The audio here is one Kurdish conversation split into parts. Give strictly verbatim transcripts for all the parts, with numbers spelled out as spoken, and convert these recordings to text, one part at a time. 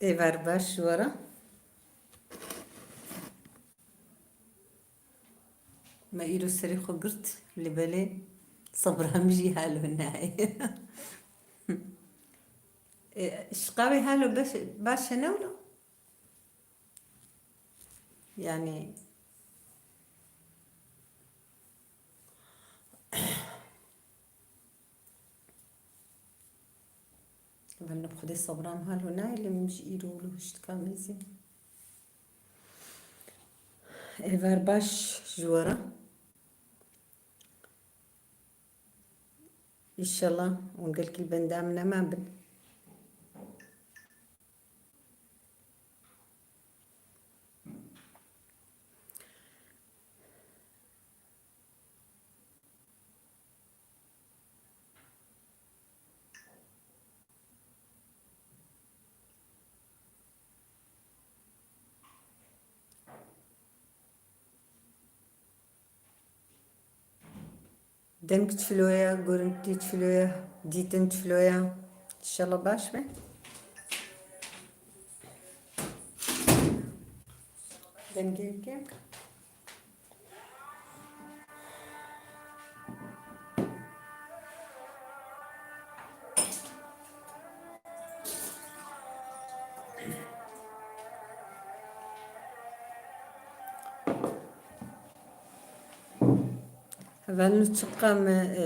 Êvar baş ji we re. Me îro serê xwe girt, lê belê sebra min jî halo nayê. E, şiqa wê halo beş, baş e ne wilo? Yani, Hevalno, bi Xwedê sebra min halo nayê, lê min ji îro wilo hiştika mêzê. Êvar baş ji we re. Înşallah hûn gelkî li benda min nema bin. Deng çilo ye, gurintî çilo ye, dîtin çilo ye. Înşallah baş be. Dengê yekê. Hevalno, çiqa me, e,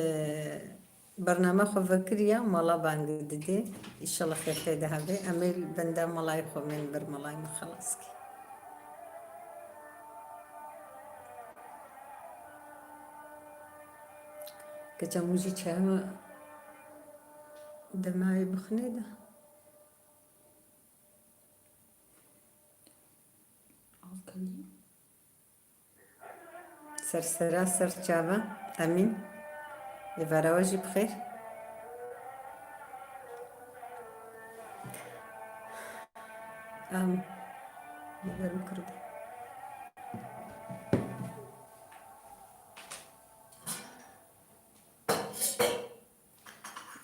bername xwe vekiriya, mala bang didê. Înşallah xêr tê de hebe. Em ê li benda malayê xwe bên, bir malayê me xelas kê. Keça min jî çaya demayê bixinê de. Alkalî. Ser sera, ser çava. Emîn. Êvara we jî bi xêr. Em. Êvar min kir bû.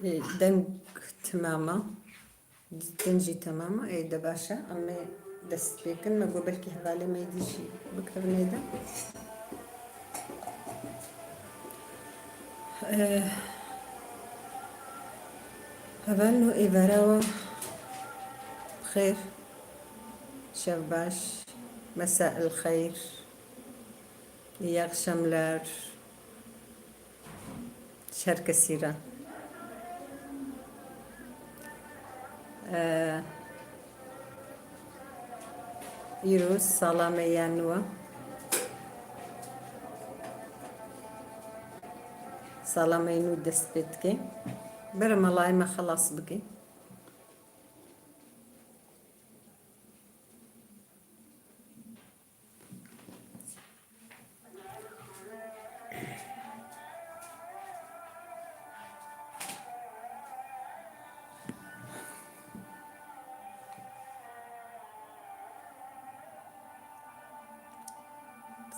Ê, deng temam e. Dîtin jî temam e. Ê, de baş e. Em ê dest pê kin. Me got belkî hevalê me êdî jî bikevin ê de. Ê, hevalno, êvara we xêr. Şev baş. Mesa el xeyr. İyi akşamlar. Ji her kesî re. Ee, îro sala me ya nû e. Sala me yê nû dest pê dike. Bere malayê me xelas bike.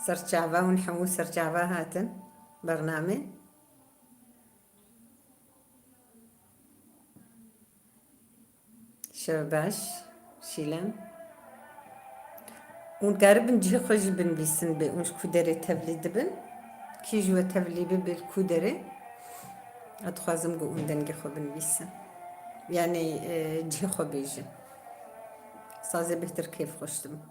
Serçava, hûn hemû serçava hatin bernamê. Şev baş, Şîlan. Hûn karibin cihê xwe jî binivîsin bê hûn ji ku derê tevlî dibin. Kî ji we tevlî bibe li ku derê? Ez dixwazim ku hûn dengê xwe binivîsin. Yanî, e, cihê xwe bêjin. Sazê bêhtir kêf xweş dibim.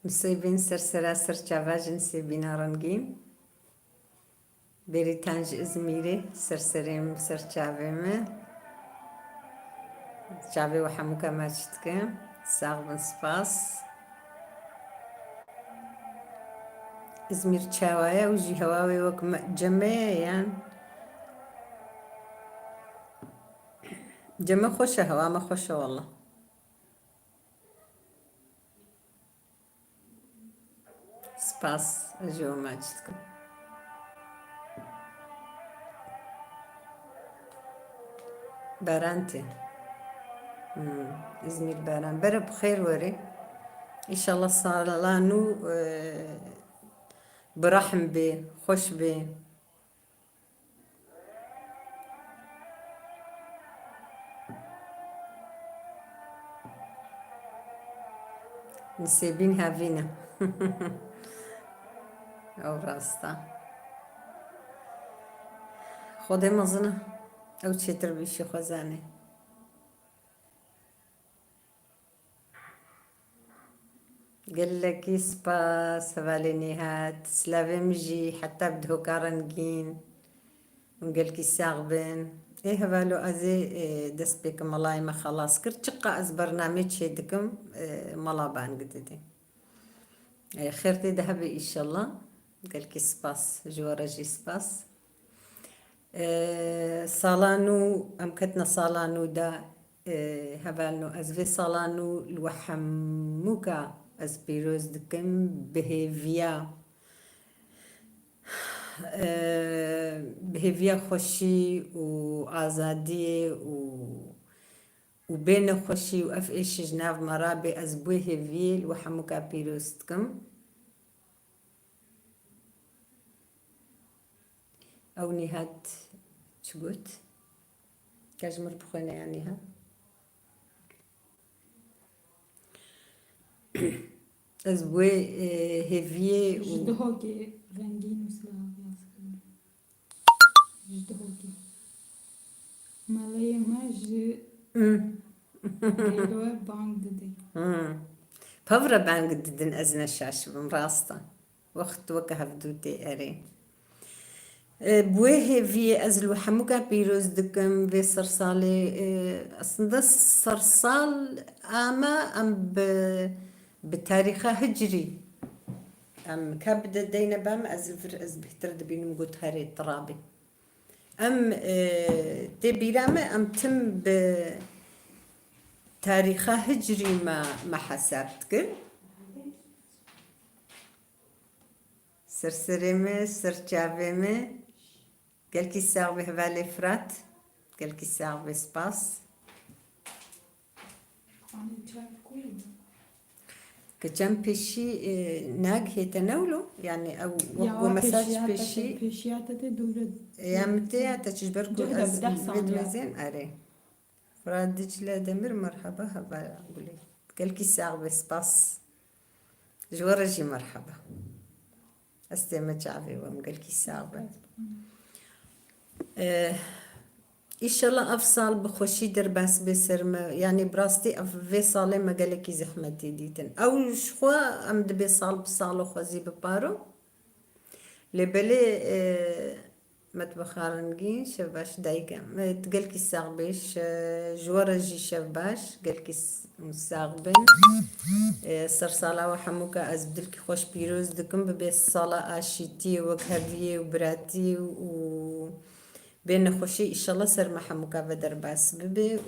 Nisêbîn ser sera ser çava jî nisêbîna rengîn. Bêrîtan ji Îzmîrê, ser serê min, ser çavê min. Çavê we hemûka maç dikim. Sax bin, spas. Îzmîr çawa ye û jî hewa wê wek me, cem me ye yan? Cem me xweş e, hewa me xweş e walla. Spas, ez jî we maç dikim. Baran tê. Hmm, Îzmîr baran. Bere bi xêr werê. Înşallah sala nû, e, bi rehm bê, xweş bê. Nisêbîn hevî ne. Ew rast e. Xwedê mezin e. Ew çêtir bi îşê xwe zanê. Gelekî spas hevalê Nîhat. Silavê min jî heta bi dihoka rengîn. Hûn gelkî sax bin. Ê hevalo, ez ê, ê, dest pê kim, melayê me xelas kir. Çiqa ez bernameyê çêdikim, ê, mela bang didê. Ê, xêr tê de hebe înşallah. Gelkî spas. Ji we re jî spas. Ê, sala nû, em ketine sala nû de, ê, hevalno, ez vê sala nû li we hemûka ez pîroz dikim, bi hêviya, ê, bi hêviya xweşî û azadiyê û, û bê nexweşî û ev êşî ji nav me rabê, ez bi wê hêviyê li we hemûka pîroz dikim. Ew Nîhat çi got? Ka ji min re bixwêne ya Nîhat. Ez wê, e, hêviyê û Ji dihokê rengîn û silav yaz kirin. Ji dihokê. Meleyê me ji Hmm. Leyloya bang didê. Hmm. Pevre bang didin, ez ne şaş bim, rast e. Wext weke hevdû tê erê. E, bi wê hêviyê ez li hemûka pîroz dikim vê sersalê. E, aslında sersal ama em bi, bi tarîxa hicrî. Em ka bi de deyne bam, ez li vir, ez bêhtir dibînim got herê tirabê. Em, e, tê bîra me, em tim bi tarîxa hicrî me, me hesab dikin. Ser serê me, ser çavê me. Gelkî sax be hevalê Firat. Gelkî sax be, spas. Anê çav ku ye? Ke çem pêşî, e, nagihê te ne wilo? Yani ew wek Ya, ku mesaj pêşiya te pêşî tê, pêşiya te tê dûr e. Ya min tê ya te çi ji ber ku Cih de ez bi deh vê saniye. Dimezên, erê. Firat Dicle Demir, merhaba, heva gulê. Gelkî sax be, spas. Ji we re jî merheba. Ez tême çavê we, em gelkî sax bin. Eh, Îşallah ev sal bi xweşî derbas bê ser me. Yanî bi rastî ev vê salê me gelekî zehmetî dîtin. Ew ji xwe em dibê sal bi salo xwezî biparo. Lê belê, eh, Metbexa rengîn, şev baş dayike. E, tu gelkî sax bê, ji we re jî şev baş, gelkî s-, sax bin. E, sersala we hemûka ez bi dilkî xweş pîroz dikim, bibe sala aşîtiyê, wekheviyê û biratî û bê nexweşî, îşallah ser me hemûka ve derbas bibe û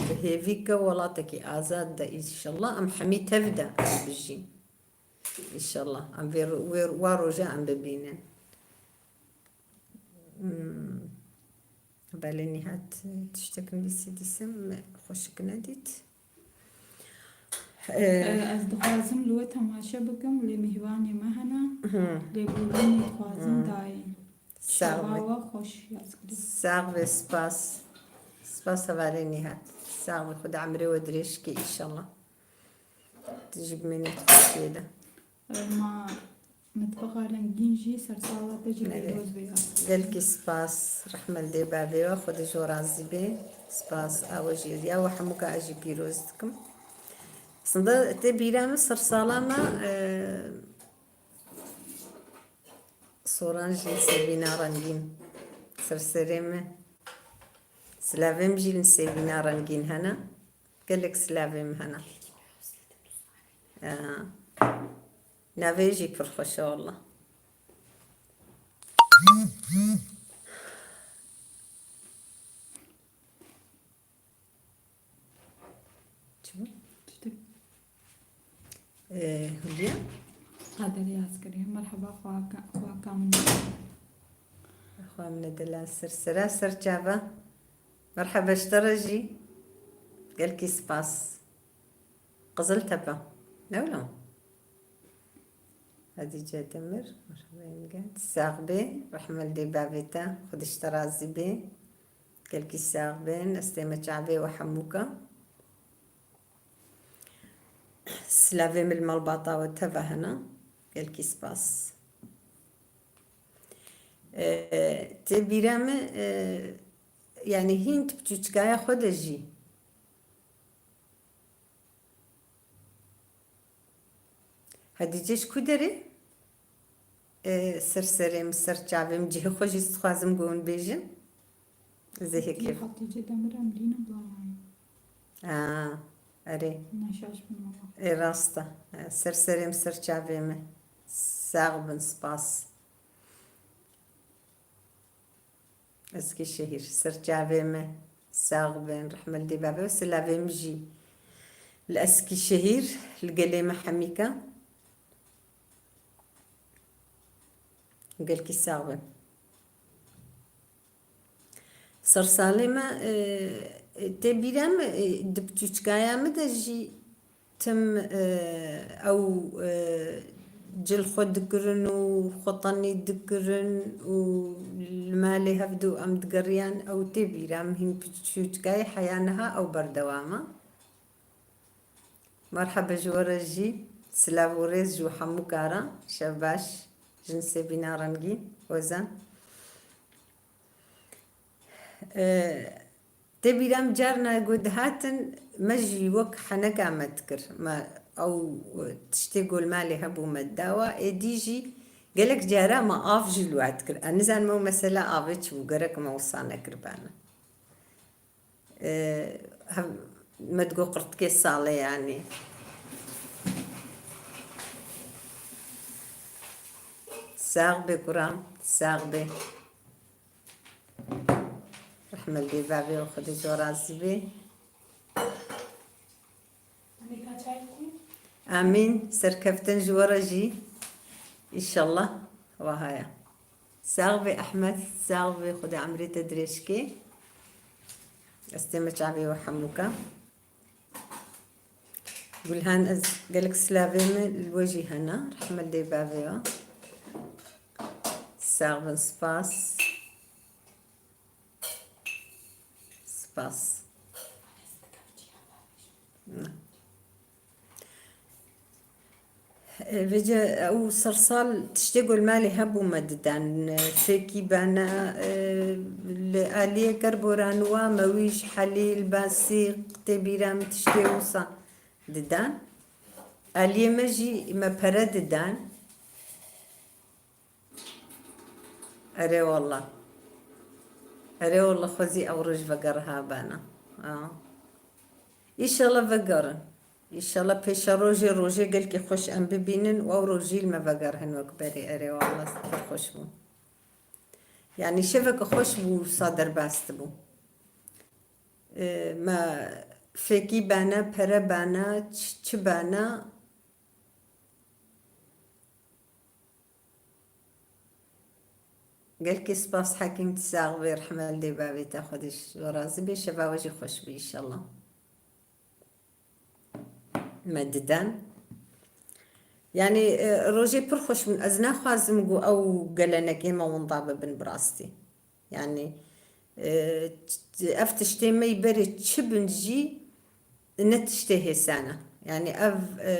bi hêvî ke welatekî azad de, îşallah em hemî tev de bijîn. Înşallah. Em vê ro-, wê, wa roja em bibînin. Hmm. Belê Nîhat, tiştek nivîsî dîsim xweşik nedît. Ee, Ee, ez dixwazim li we temaşe bikim, lê mîhvanê me hene. Hı. Lêborînê dixwazim Hı. dayê. Sağ Şeva ol. we xweş yaz kirî. Sağ ve, spas. Spas hevalê Nîhat. Sağ ve, Xuda emrê we dirêj ke, înşallah. Tu jî bimînî di xweşiyê de. Ma mitbexa rengîn jî sersala te jî Evet. pîroz be ya. Gelkî spas, rehmel dê bavê we, Xwedê ji we razî bê. Spas, a we jî, ya we hemûka ez jî pîroz dikim. Aslında tê bîra min sersala me, e, Soran jî li sêvîna rengîn. Ser serê me. Silavê min jî li sêvîna rengîn hene. Gelek silavê min hene. Aha. Navê jî pir xweş e walla. Çi bû? Tiştek. Ee, Hülya? Derê ez kirî. Merheba xwaka-, xwaka min. Xwe min dila ser sera ser çava. Merheba ji te re jî. Gelkî spas. Qiziltepe. Ne wilo? Hatice Demir. Merheba yenge. Sax bê. Rehme li dê bavê te. Xwedê ji te razî bê. Gelkî sax bên. Ez tême çavê we hemûka. Silavê min li malbata we teva hene. Gelkî spas. Ee, tê bîra min, ee, yanî hîn tu bi çûçikaya xwe de jî. Hatice ji ku derê? Ee, ser serê min, ser çavê min, cihê xwe jî dixwazim ku hûn bêjin. Zehekê. Hatice Demir em lîne bala. Ha, erê. Ne şaş bin valla. Ê, rast e. Ee, ser serê min, ser çavê min. Sax bin, spas. Eskîşehîr, ser çavê min. Sax bin, rehme li dê bavê we, silavê min jî. Li Eskîşehîr, li gelê me hemîka. Gelkî sax bin. Sersalê me, e, e, tê bîra min, e, di piçûçikaya min de jî tim, e, ew, e, cil xwe dikirin û xwe tenî dikirin û li malê hev de em digeriyan, ew tê bîra min, hîn piçûçikayê heya niha ew berdewam e. Merheba ji we re jî, silav û rêz ji hemû karan. Şev baş, jin Sebîna Rengîn, Ozan. Ee, tê bîra min carna ku dihatin, me jî wek heneka me dikir. Me ew tiştê ku li malê hebû me didawa, êdî jî gelek cara me av jî li we dikir. Ez nizanim ew mesela avê çi bû, gerek me wisa nekiribana. Ee, hev-, me digot qirtikê salê yanî. Sax bê kuram, sax bê. Rehme li dê bavê û Xwedê ji we razî bê. Amîn. Serkeftin ji we re jî. Înşallah. Wahaya. Sax bê Ehmed, sax bê, Xwedê emrê te dirêj kê. Ez tême çavê we hemûka. Gulhan, ez gelek silavê min li we jî hene. Rehme li dê bavê we. Sax bin, spas. Spas. Vêce ew sersal tiştê ku li malê hebû me didan. Fêkî bana, e, li aliyê Kerboran wa me wî ji Helîl, Basîq, tê bîra min tiştê wisa didan. Aliyê me jî me pere didan. Erê wala. Erê wala, xwezî ew roj vegere ha bana. Ha. Înşallah vegerin. Înşallah pêşerojê rojê gelkî xweş em bibînin û ew rojî li me vegerhin wek berê. Erê wala pir xweş bû. Yanî şeveke xweş bû, wisa derbas dibû. Ee, me fêkî bana, pere bana, çi, çi bana, Gelkî spas Hekîm, tu sax bî, rehme li dê bavê te, Xwedê ji we razî bê, şeva we jî xweş bî înşallah. Me didan. Yanî, e, rojê pir xweş bûn. Ez naxwazim ku ew gelenekê me winda bibin bi rastî. Yanî, e, ev tiştê me yî berê çi bin jî ne tiştê hêsan e. Yanî ev, e,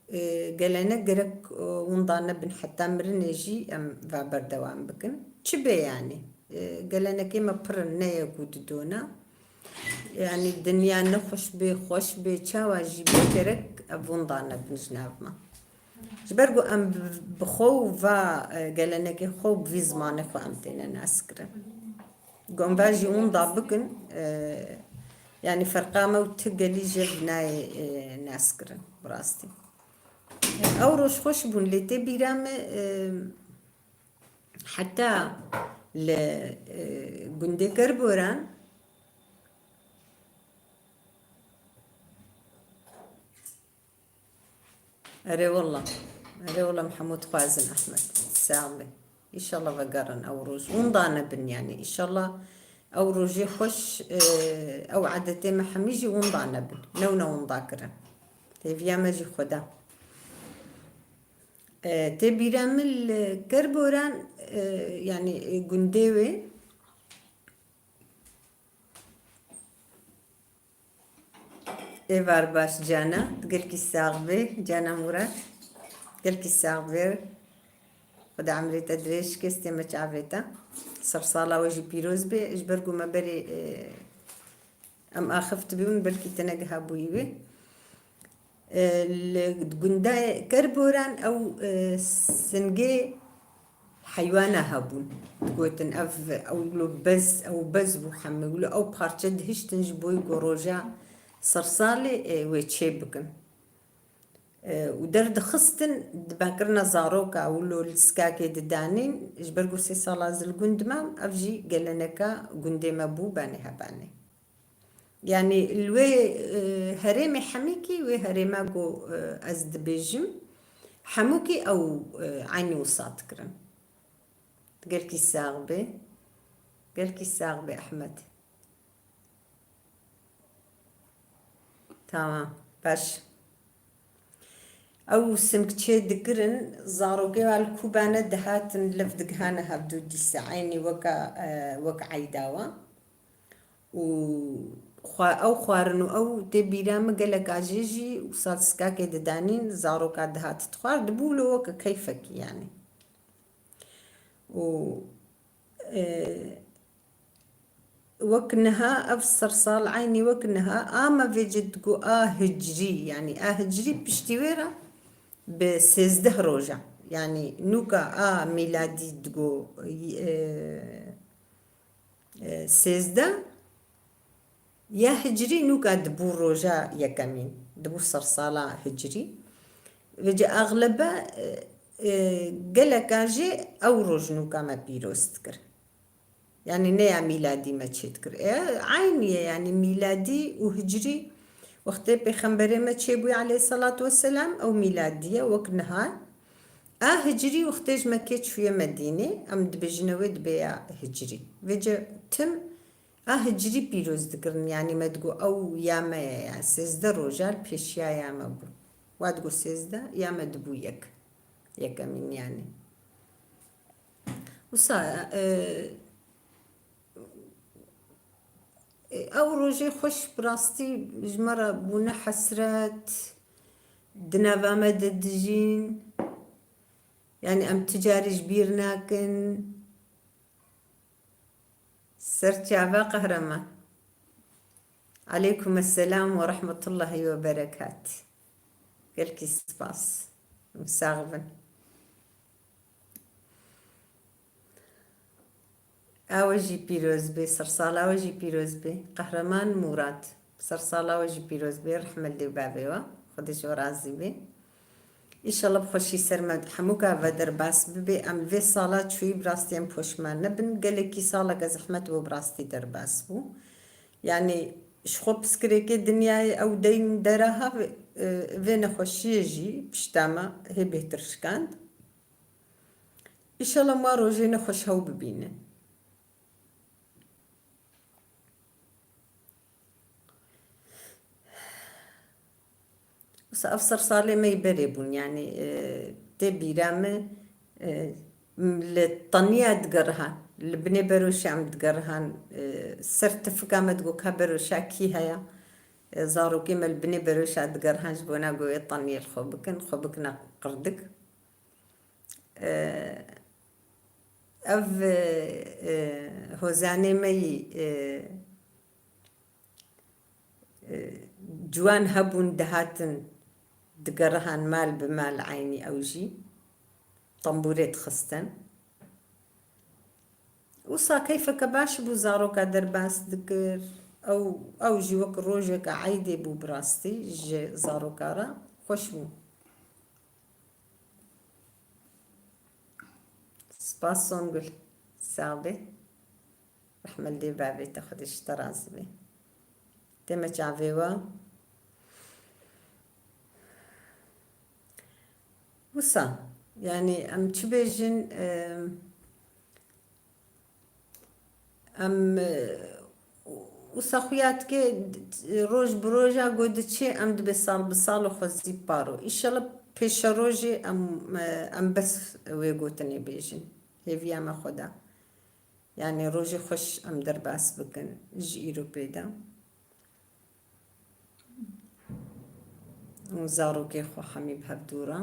e, gelenek gerek, e, winda nebin heta mirinê jî em va berdewam bikin. Çi bê yanî? E, gelenekê me pir in, ne yek û du dona. Yanî dinya nexweş bê, xweş bê, çawa jî bê gerek ev winda nebin ji nav me. Ji ber ku em bi, bi xwe û va, e, gelenekê xwe û bi vî zimanê xwe em têne naskirin. Ku em va jî winda bikin, e, yanî ferqa me û ti gelî jê nayê, e, naskirin, bi rastî. Ew roj xweş bûn, lê tê bîra me, e, heta li, e, gundê Kerboran, Erê wala. Erê wela, em hemû dixwazin Ehmed. Sax be. Înşallah vegerin ew roj. Winda nebin yani. Înşallah ew rojê xweş, e, ew edetê me hemî jî winda nebin. Newne winda kirin. Hêviya me jî Xweda. E, tê bîra min li Kerboran, e, yani, e, gundê wê. Êvar baş cana, gelkî sax bê, cana Murat. Gelkî sax bê. Xweda emrê te dirêj ke, stê me çavê te. Sersala we jî pîroz bê. Ji ber ku me berê, e, em axiftibûn, belkî te negihabûyî wê. E, li gundê Kerboran ew, e, singê heywana hebûn. Digotin, ev, ew lo bez, ew bez bû hemû. Wilo ew parçe dihiştin ji bo ku roja sersalê, e, wê çê bikin. E, û derdixistin, di me kirina zaroka, wilo li skakê didanîn, ji ber ku sê sala ez li gund mam, ev jî geleneka gundê me bû, banê hebanê. Yani li wê, e, herêmê hemîkî, wê herêma ku, e, ez dibêjim, hemûkî ew, e, eynî wisa dikirin. Gelkî sax bê. Gelkî sax bê Ehmed. Tamam, baş. Ew sing çê dikirin, zarokê wa li Kûbane dihatin, lev digihane hevdû dîse, eynî weka, e, wek eyda wa. Û xwe-, ew xwarin û ew tê bîra min, geleka jê jî wisa skakê didanîn, zaroka dihat dixwar, dibû lo weke keyfekî yani. Û, e, wek niha ev sersal eynî wek niha, a me vêce digo a hicrî, yani a hicrî piştî wê re bi sêzdeh roja. Yani nûka a mîladî digo, e, e, sêzdeh, ya hicrî nûka dibû roja yekemîn, dibû sersala hicrî. Vêce axlebe, e, e, geleka jê ew roj nûka me pîroz dikir. Yani ne ya mîladî me çê dikir. E, eynî ye, yani mîladî û hicrî, wextê pêxemberê me çêbûye aleyhisselatu vesselam, ew mîladî ye, wek niha. A hicrî wextê ji Mekkê çûye Medînê, em dibêjine wê dibe ya hicrî. Vêce tim a hicrî pîroz dikirin, yanî me digo ew ya me ye, ya sêzdeh roja li pêşiya ya me bû. Wa digo sêzdeh, ya me dibû yek. Yekemîn yanî. Wisa, e, e, ew rojê xweş bi rastî ji me re bûne hesret, di nava me de dijîn. Yani em tu carî ji bîr nakin. Ser çava Qehreman. Aleykum esselam ve rahmetullahi ve berekat. Gelkî spas. Sax bin. Awe jî pîroz bê, sersala we jî pîroz bê. Qehreman Mûrat, sersala we jî pîroz bê, rehmet lê bavê we. Xwedê ji we razî bê. Înşallah bi xweşî ser me hemûka ve derbas bibe. Em vê sala çûyî bi rastî em poşman nebin. Gelekî saleke zehmet bû bi rastî derbas bû. Yani ji xwe piskirêkê dinyayê ew deyn dera ha, vê, e, vê nexweşiyê jî pişta me hê bêhtir şikand. Înşallah ma rojê nexweş hew bibînin. Wisa ev sersalê me yî berê bûn, yani, e, tê bîra min, e, m-, li taniya digerihan, li binê beroşa em digerihan, e, ser tifika me digo ka beroşa kî heye, e, zarokê me li binê beroşa digerihan ji bona ku wê taniyê li xwe bikin, xwe bikine qirdik. E, ev, e, hozanê me yî, e, e, ciwan hebûn, dihatin digerihan mal bi mal, eynî ew jî tembûrê dixistin. Wisa keyfeke baş bû, zaroka derbas dikir. Ew, ew jî wek rojeke eydê bû bi rastî ji zaroka re. Xweş bû. Spas Songul. Sax bê. Rehmet lê bavê te, Xwedê ji te razî bê. Tê me çavê we. Wisa, yanî em çi bêjin, e, em, e, wisa xuya dike, roj bi roja ku diçe, em dibê sal bi sal û xwezî paro. Îşallah pêşerojê em, e, em bes wê gotinê bêjin. Hêviya me xwe da. Yanî rojê xweş em derbas bikin ji îro pê de. Û zarokê xwe hemî bi hev dû re.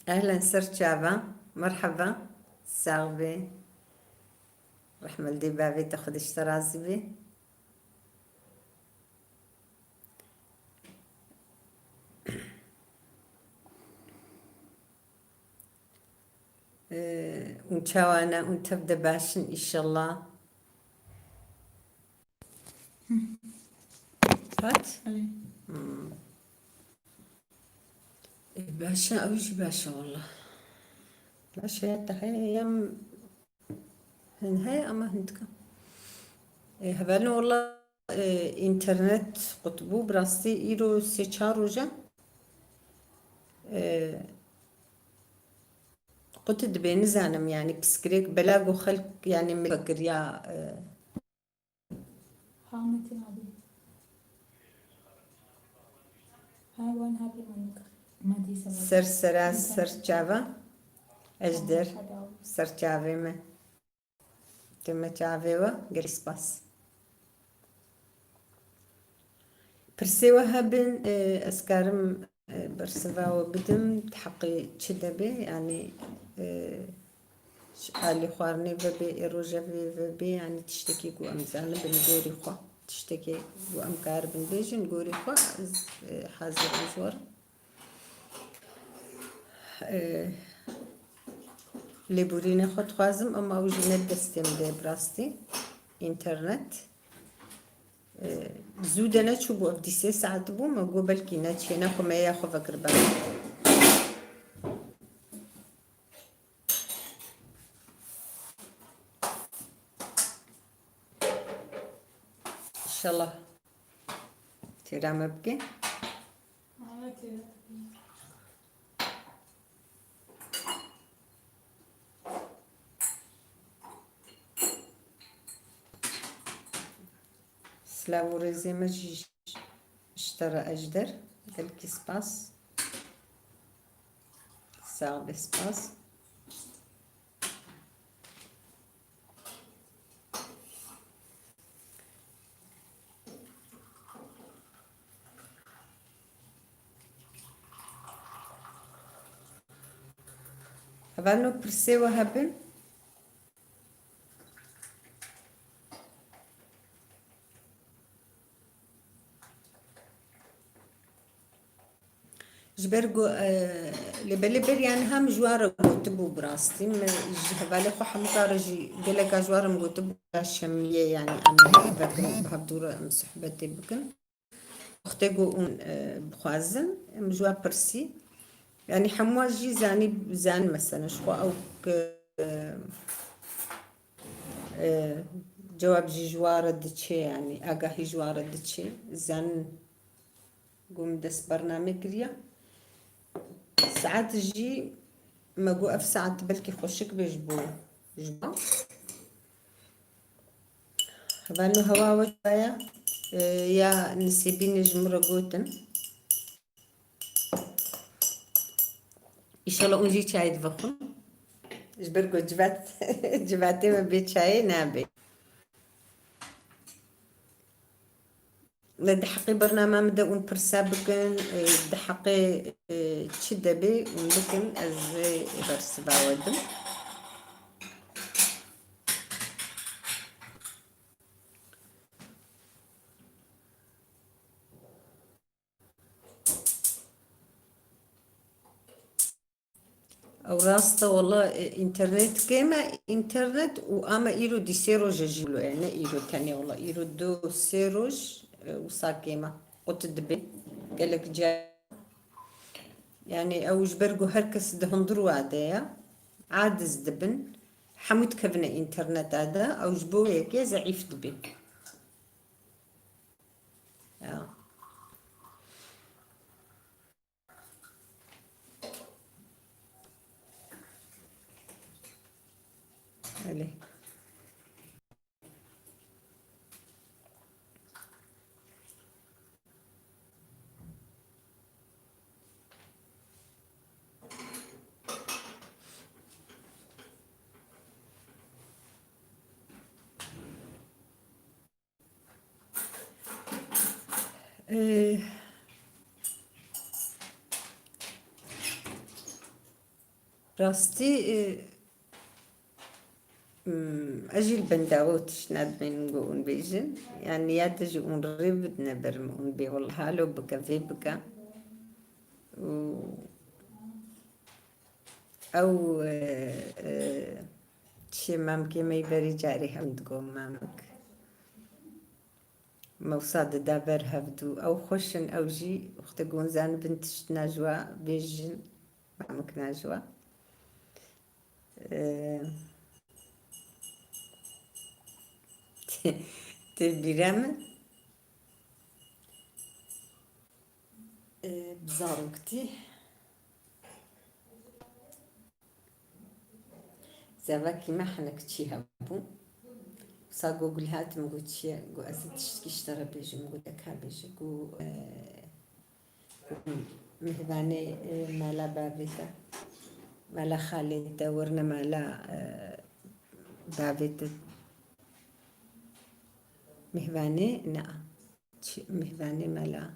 Ehlen ser çava, merheba, sax bê. Rehme li dê bavê te, Xwedê ji te razî bê. Ee, hûn çawa ne? Hûn tev de baş in, înşallah. Hat? Erê. Hmm. Ê, baş e, ew jî baş e, wallah. Baş e, te heye, ya m-, hin heye ama hin dika. Ê, hevalno, wallah, e, înternet qut bû, bi rastî îro sê çar roj e. E, qut dibe, nizanim, yanî pirsgirêk bela ku xelk, yanî min vekiriya, e, Ha, Metin abi. Ha, wan hapî manik. Ma dîsa ser sera, ser çava. Ejder, ser çavê me. Tu me çavê we, gelek spas. Pirsê we hebin, e, ez karim, e, bersiva we bidim, di heqê çi de be, yanî, e, ji alî xwarinê vebe, ê rojevê vebe, yanî tiştekî ku em zanibin gorî xwe, tiştekî ku em karibin bêjin gorî xwe, ez, e, hazir im ji we re. E, lêborînê xwe dixwazim, ema ew jî ne destê min de, bi rastî, înternet. E, zû de neçûbû, ev dî sê saet bû, me got belkî neçê, nexwe me ya xwe vekiribe. Înşallah têra me bike. Silav û rêzê me jî ji te re, Ejder. Gelkî spas. Sax be, spas. Hevalno, pirsê we hebin? Ji ber ku, e, lê belê beriya niha min ji wan re gotibû, bi rastî min ji hevalê xwe hemûka re jî geleka ji wan re min gotibû, ya şemiyê, yanî em ê vekirin bi hev dû re em sohbetê bikin. Wextê ku hûn, e, bixwazin, em ji wan pirsî. Yanî hemû wan jî zanî, zan mesela ji xwe ew ku, e, e, cewab jî ji wan re diçe, yanî agahî ji wan re diçe, zanin. Ku min dest bername kiriye. Saet jî me got ev saet belkî xweşik be ji bo, ji bo. Hevalno, hewa we çawa ye? E, ya Nisêbînê ji min re gotin. Înşallah hûn jî çayê divexwin. Ji ber ku civat, civatê me bê çayê nabe. Lê di heqê bernama min de hûn pirsa bikin, e, di heqê, e, çi de bê hûn bikin, ez ê bersiva we dim. Ew rast e, wela, e, înternet kêm e, înternet û ama îro dî sê roj e jî wilo ye, ne îro tenê, wela îro du sê roj, e, wisa kêm e. Qut dibe. Gelek ca, yanî ew ji ber ku her kes di hundir wa de ye, aciz dibin, hemû dikevine înterneta de, ew ji bo yekê zeîf dibe. Ya. Ee, rastî, e, Hmm, ez jî li benda we tişt nadimînim ku hûn bêjin. Yanî ya te jî hûn rê bidine ber min, hûn bê wele halo bike, vê bike. Û ew, e, e, çi mamikê me yî berî carê hem digot mamik. Me wisa dida ber hevdû. Ew xweş in, ew jî wextê ku hûn zanibin tişt najiwa bêjin, mamik najiwa. Ee, tê bîra min, ee, bi zaroktî zevekî me hinek çî hebû. Wisa got, Gulhat, min got, çi ye? Got, ez ê tiştkî ji te re bêjim. Min got, de ka bêje. Got, ee, Mihvanê, e, mala bavê te, mala xalê te, werine mala, e, bavê te. Mihvanê, na. Çi, mihvanê mala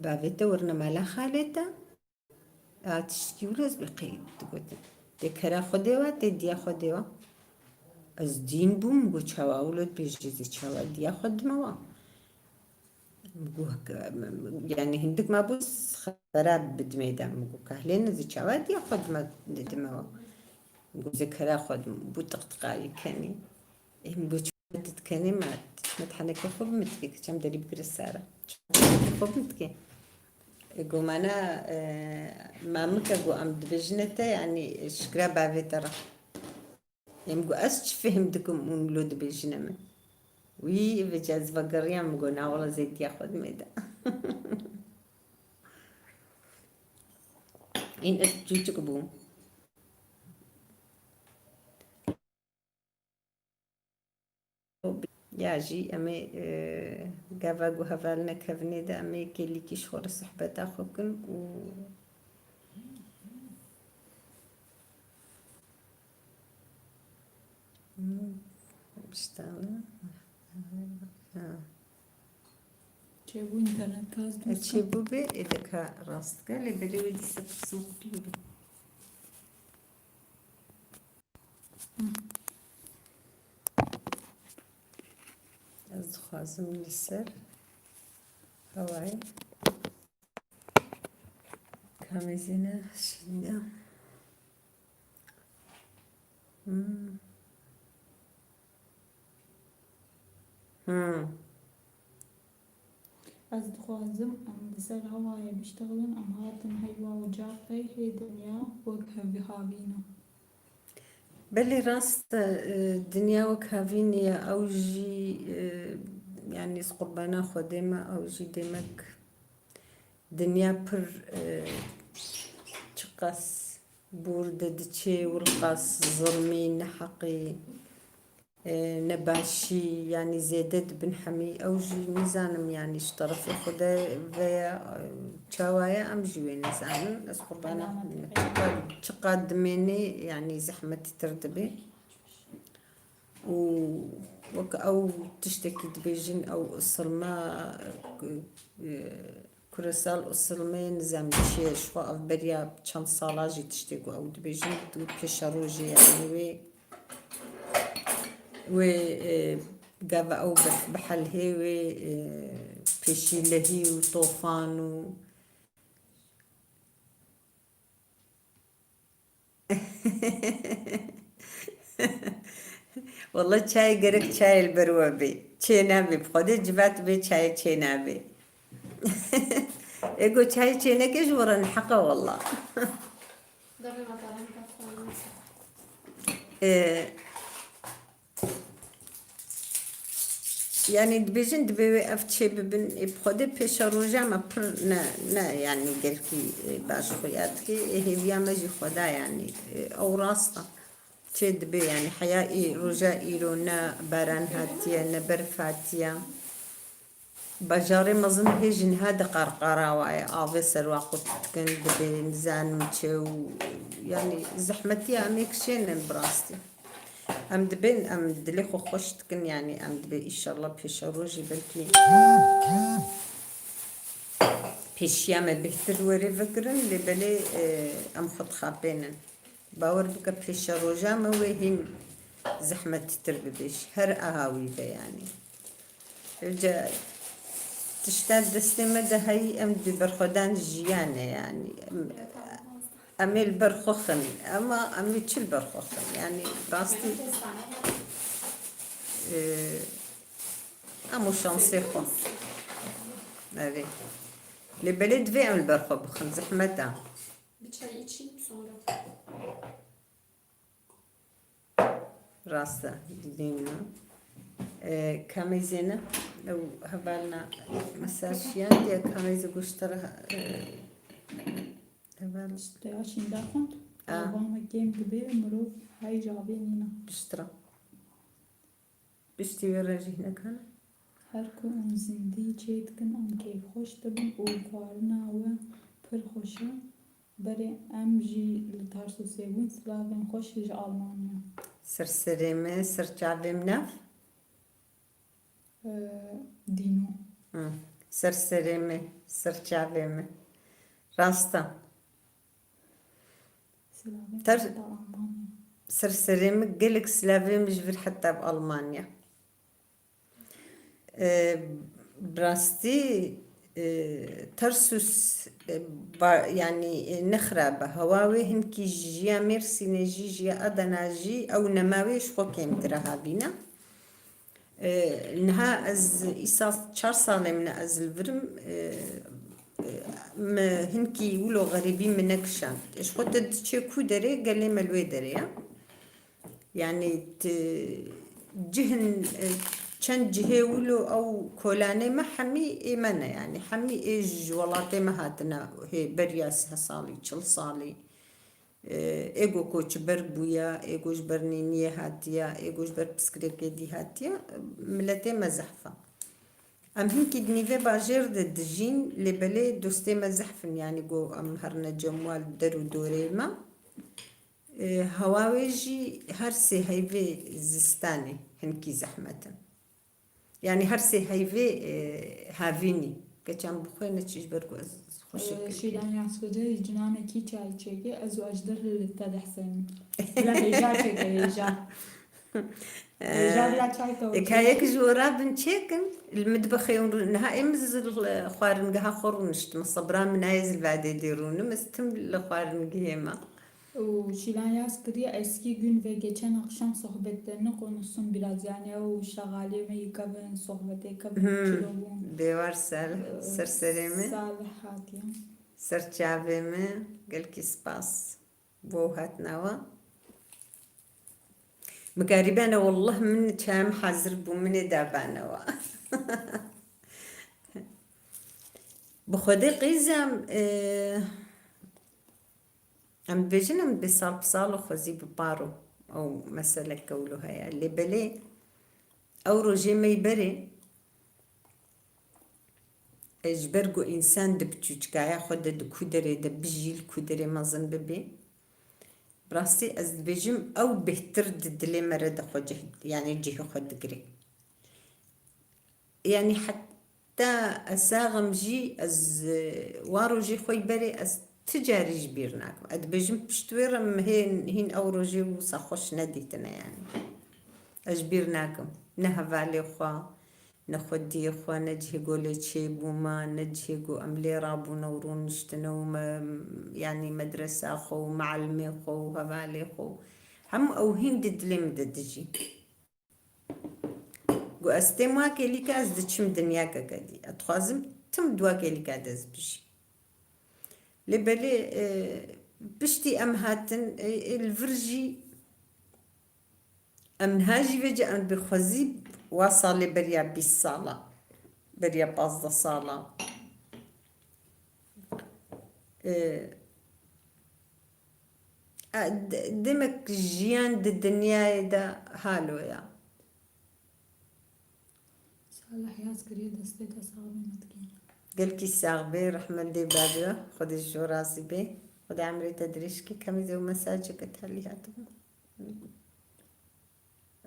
bavê te, werine mala xalê te. A tiştkî wilo ez bi qey digotin. Tê kera Xwedê wa, tê diya Xwedê wa. Ez dîn bûm, got, çawa wilo dibêjî, zê çawa diya xwe dime wa. Min got, yanî hindik ma bû xebera bidimê de. Min got, kahlêne zê çawa diya xwe dime, didime wa. Min got, zê kera xwe dim-, bû tiqtiqayî kenî. Ê, min got, çima tu dikenî, ma tu çima tu henekê xwe bimitî, tu çem derî bigire sara. Çima tu henekê xwe bimitî? Ê, got, mana, e, mamike, got, em dibêjine te, yanî, şikira bavê te re. Ê, min got, ez çi fêhm dikim hûn lo dibêjine min? Wî vêca ez vegeriyam, min got, na wele zê diya xwe dimê de. În ez çûçik bûm. Ya jî em ê, e, gava ku heval nekevnê de em ê kêlîkî ji xwe re sohbeta xwe kin û, hmm, işte, ha. Çêbû înternet kaz E, dûsa. Çêbû bê, ê dika rast ke, lê belê wê dîsa pirsên xwe bî. Ez dixwazim li ser hewayê kamêzîne şînî. Hmm. Hmm. Ez dixwazim em li ser hewayê biştexilin, em hatin heywa û caqê hê dinya wek hevî havîne. Belê rast e, e, dinya wek havînê ye, ew jî, e, yanî ez qurbana Xwedê me, ew jî demek dinya pir, e, çiqas bûr de diçê, wilqas zilmî, neheqî, e, nebaşî, yanî zêde dibin hemî. Ew jî nizanim, yanî ji terefê Xwedê ve ye, e, çawa ye, em jî wê nizanin. Ez qurbana Selamet Xwedê me. Çiqa, çiqa dimênê, yanî zehmetîtir dibe. Û wek ew tiştekî dibêjin, ew isilma, e, Kuresal û silmê nizam çi ye, ji xwe ev beriya çend sala jî tiştê ku ew dibêjin, di pêşerojê, yanî wê, wê, e, gava ew berf bihelhê, wê, e, pêşîlehî û tofan û Wele çayê gerek çayê li ber we bê. Çê nabê, bi Xwedê civat bê çayê çê nabê. Ê ku çayê çê neke ji we re neheq e wele. Ee, Yanî dibêjin, divê wê ev çê bibin. Ê, bi Xwedê pêşeroja me pir ne, ne, yanî gelkî, e, baş xuya dike. Ê, hêviya me jî Xweda, yanî, e, ew rast e. Çê dibe, yanî heya î-, roja îro ne baran hatiye, ne berf hatiye. Bajarê mezin hê ji niha diqarqara wa ye, avê ser wa qut dikin, dibê nizanim çi û, yanî zehmetiya em ê kişênin bi rastî. Em dibên, em dilê xwe xweş dikin, yanî em dibê îşallah pêşerojê belkî pêşiya me bêhtir were vekirin, lê belê, e, em xwe dixapênin. Bawer bike pêşeroja me wê hîn zehmetîtir bibe ji her aha wî ve, yanî. Evca tişta destê me de heyî em dê berxwedan jiyan e, yanî. Em, em ê li ber xwe xin, ema em ê çi li ber xwe xin? Yanî rastî, e, em û şansê xwe. Erê. Lê belê divê em li ber xwe bixin, zehmet e. Bir çay içeyim sonra. Rast e, dibînin. E, Kamê Zeynep, ew hevalna mesaj şiyan diye Kamê Zê goştara, e, heval. Tiştê ya şînda xwend. A. Ava me kêm dibe, mirov hey ji avê nîne. Piştre. Piştî wê re jî hinek hene. Her ku em zindî çê dikin, em kêfxweş dibin û xwarina we pir xweş e. Berê em jî li Tarsusê bûn, silavên xweş ji Almanya. Ser serê me, ser çavê min nav. Ee, Dîno. Hı. Ser serê me, ser çavê me. Rast e. Silavên Ter-, xweş ji Almanya. Ser serê me, gelek silavê me ji vir heta bi Almanya. E, bi rastî, e, Tarsus, e, ba-, yanî, e, ne xirab e. Hewa wê hinkî ji ya Mêrsînê jî, ji ya Adana jî, ew nema wê ji xwe kêmtir e havîna. E, niha ez îsal çar salê min e ez li vir im, e, e, me hinkî wilo xerîbî min nekişand. Ji xwe te diçê ku derê, gelê me li wê derê ye. Yanî ti cihên, e, çend cihê wilo ew kolanê me hemî ê me ne, yanî hemî ê ji welatê me hatine, hê beriya sih salî, çil salî. E, ê go koçber bûya, ê go ji ber nîniyê hatiya, ê go ji ber piskirêkê dî hatiya, miletê me zehf e. Em hinkî di nîvê bajêr de dijîn, lê belê dostê me zehf in, yanî go em herine cem wan li der û dorê me. E, hewa wê jî her sê heyvê zistanê hinkî zehmet in. Yanî her sê heyvê, e, havînî. Geçen bi xwe ne çi ji ber ku ez xweşik Ee, kir. Şîlan Yaskıcı cinanekî çay çêke, ez û Ejder li te dehsên. Bila hêja çêke, hêja. Hêja bila çay te Ê, ka yek ji we rabin çêkin, li midbexê hûn rû-, niha ê min zil, e, xwaringeha xwe rûniştim. Sebra min nayê zil vadê dê rûnim, ez tim li xwaringehê me. Û Şîlan yaz kiriye, eski gün ve geçen akşam sohbetlerini konuşsun biraz. Yani ew şaxaliyê me yî kevin, sohbetê kevin, Hmm, çilo bûn. Dêwar ser, Ee, ser serê me. Salih hatiye. Ser çavê me, gelkî spas. Bo hatina we. Mikarîbene, wallah min çayê min hazir bû, min ê dabanewa. Bi Xwedê qîzem, e, Em dibêjin em dibê sal bi sal û xwezî bi par û ew meseleke wilo heye. Lê belê ew rojê me yî berê, e, ji ber ku însan di biçûçikaya xwe de di ku derê de bijî, li ku derê mezin bibê, bi rastî ez dibêjim ew bêhtir di dilê me re de xwe cih, yanî cihê xwe digire. Yanî heta ez sax im jî ez, e, wan rojê xwe yî berê ez ti carî ji bîr nakim. Ez dibêjim pişt wê re min hê hîn ew rojê wisa xweş nedîtine yanî. Ez ji bîr nakim. Ne hevalê xwe, ne xwediyê xwe, ne cihê ku lê çêbûme, ne cihê ku em lê rabûne û rûniştine û me, yanî medresa xwe û mealimê xwe û hevalê xwe û hemû ew hîn di dilê min de dijî. Got, ez têm wa kêlîka, ez diçim dinyakeke dî. Ez dixwazim tim di wa kêlîka de ez bijîm. Lê belê, e, piştî em hatin, e, e, li vir jî em niha jî vêce em bi xwezî wa salê beriya bîst sala, beriya pazdeh sala. E, E, de-, demek jiyan di dinyayê de halo ya. Salih yaz kiriye, destê te sax be, me dikî. Gelkî sax be, rehmet dê babiya, Xwedê ji we razî be. Xwedê emrê te dirêj ke, kemî zê û mesajeke telî hatibû.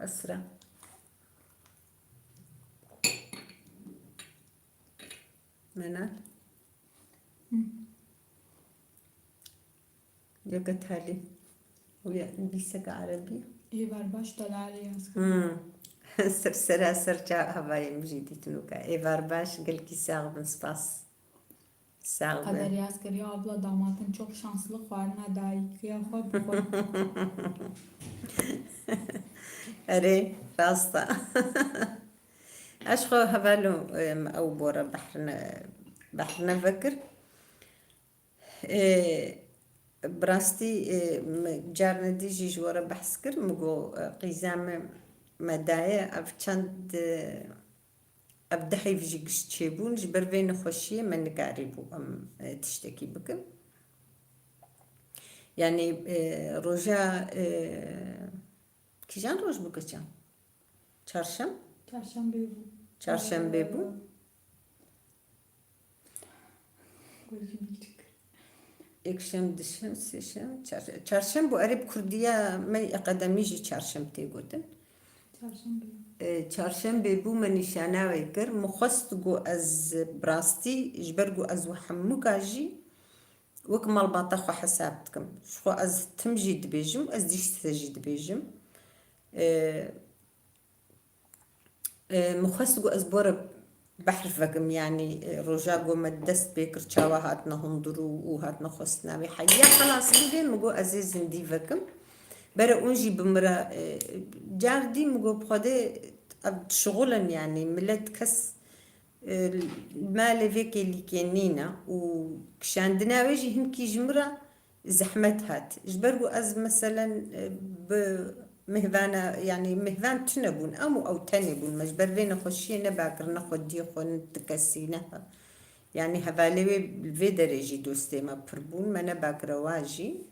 Esra. Menal. Yeke talî. Û ya lîseke erebî. Êvar baş, te li Elî yaz kir. Hmm. Ser sera ser ça havayê min jî dîtin wika. Êvar baş, gelkî sax bin, spas. Sax bin. Qeder yaz kir, ya abla, damatın çok şanslı, xwarina dayikiya xwe bi xwe. Erê, rast e. Ez xwe hevalû, em, ew bora behrine, behrine vekir. Ê, bi rastî, ê, min carna dî jî ji we re behs kir. Min got, e, qîza me, me daye, ev çend, e, ev dehê jî gişt çêbûn. Ji ber vê nexweşiyê me nikarîbû em, e, tiştekî bikin. Yanî, e, roja, e, kîjan roj bû, keça? Çarşem? Çarşembê bû. Çarşembê bû. Ee, Yekşem, dişem, sêşem, çar-, çarşem bû. Erê, bi kurdiya me akademî jî çarşem tê gotin. Çarşembê. Ee, çarşembê bû, me nîşana wê kir. Min xwest ku ez bi rastî, ji ber ku ez wi hemûka jî wek malbata xwe hesab dikim. Ji xwe ez tim jî dibêjim, ez dîşte jî dibêjim. Ee, Ê, min xwest ku ez bore behr vekim, yanî, ê, roja ku me dest pê kir, çawa hatine hundir û, û hatine xwestina wê heya. Xelas bû vê, min got ez ê zindî vekim. Bere hûn jî bi min re, ê, car dî min got bi Xwedê ev dişixulin, yanî milet kes, ê, malê vê kêlîkê nîne û kişandina wê jî hinkî ji min re zehmet hat. Ji ber ku ez meselen, e, bi mêvana, yanî mêvan tune bûn, em û ew tenê bûn. Me ji ber vê nexweşiyê neba kir, ne xwediyê xwe, ne ti kesî, ne he-, yanî hevalê wê li vê derê jî dostê me pir bûn, me neba kire wa jî.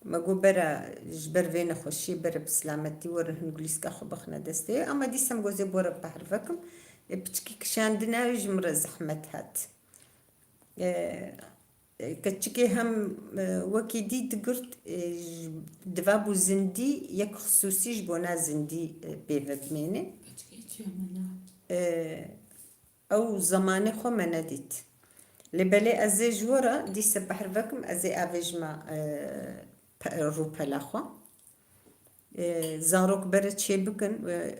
Me got bera ji ber vê nexweşiyê bere bi silametî were hin gulîska xwe bixine destê wê. Ama dîsa me got ez ê bore behr vekim. E, piçikî kişandina wê ji min re zehmet hat. E, Keçikê hem, e, wekî dî digirt, e, ji, diva bû zindî, yek xisûsî ji bona zindî, e, pê ve bimêne. Keçikê çi ye me ne? E, ew zemanê xwe me nedît. Lê belê ez ê ji we re dîse behr vekim, ez ê avêjima, e, pe-, rûpela xwe. E, zarok bere çê bikin, e,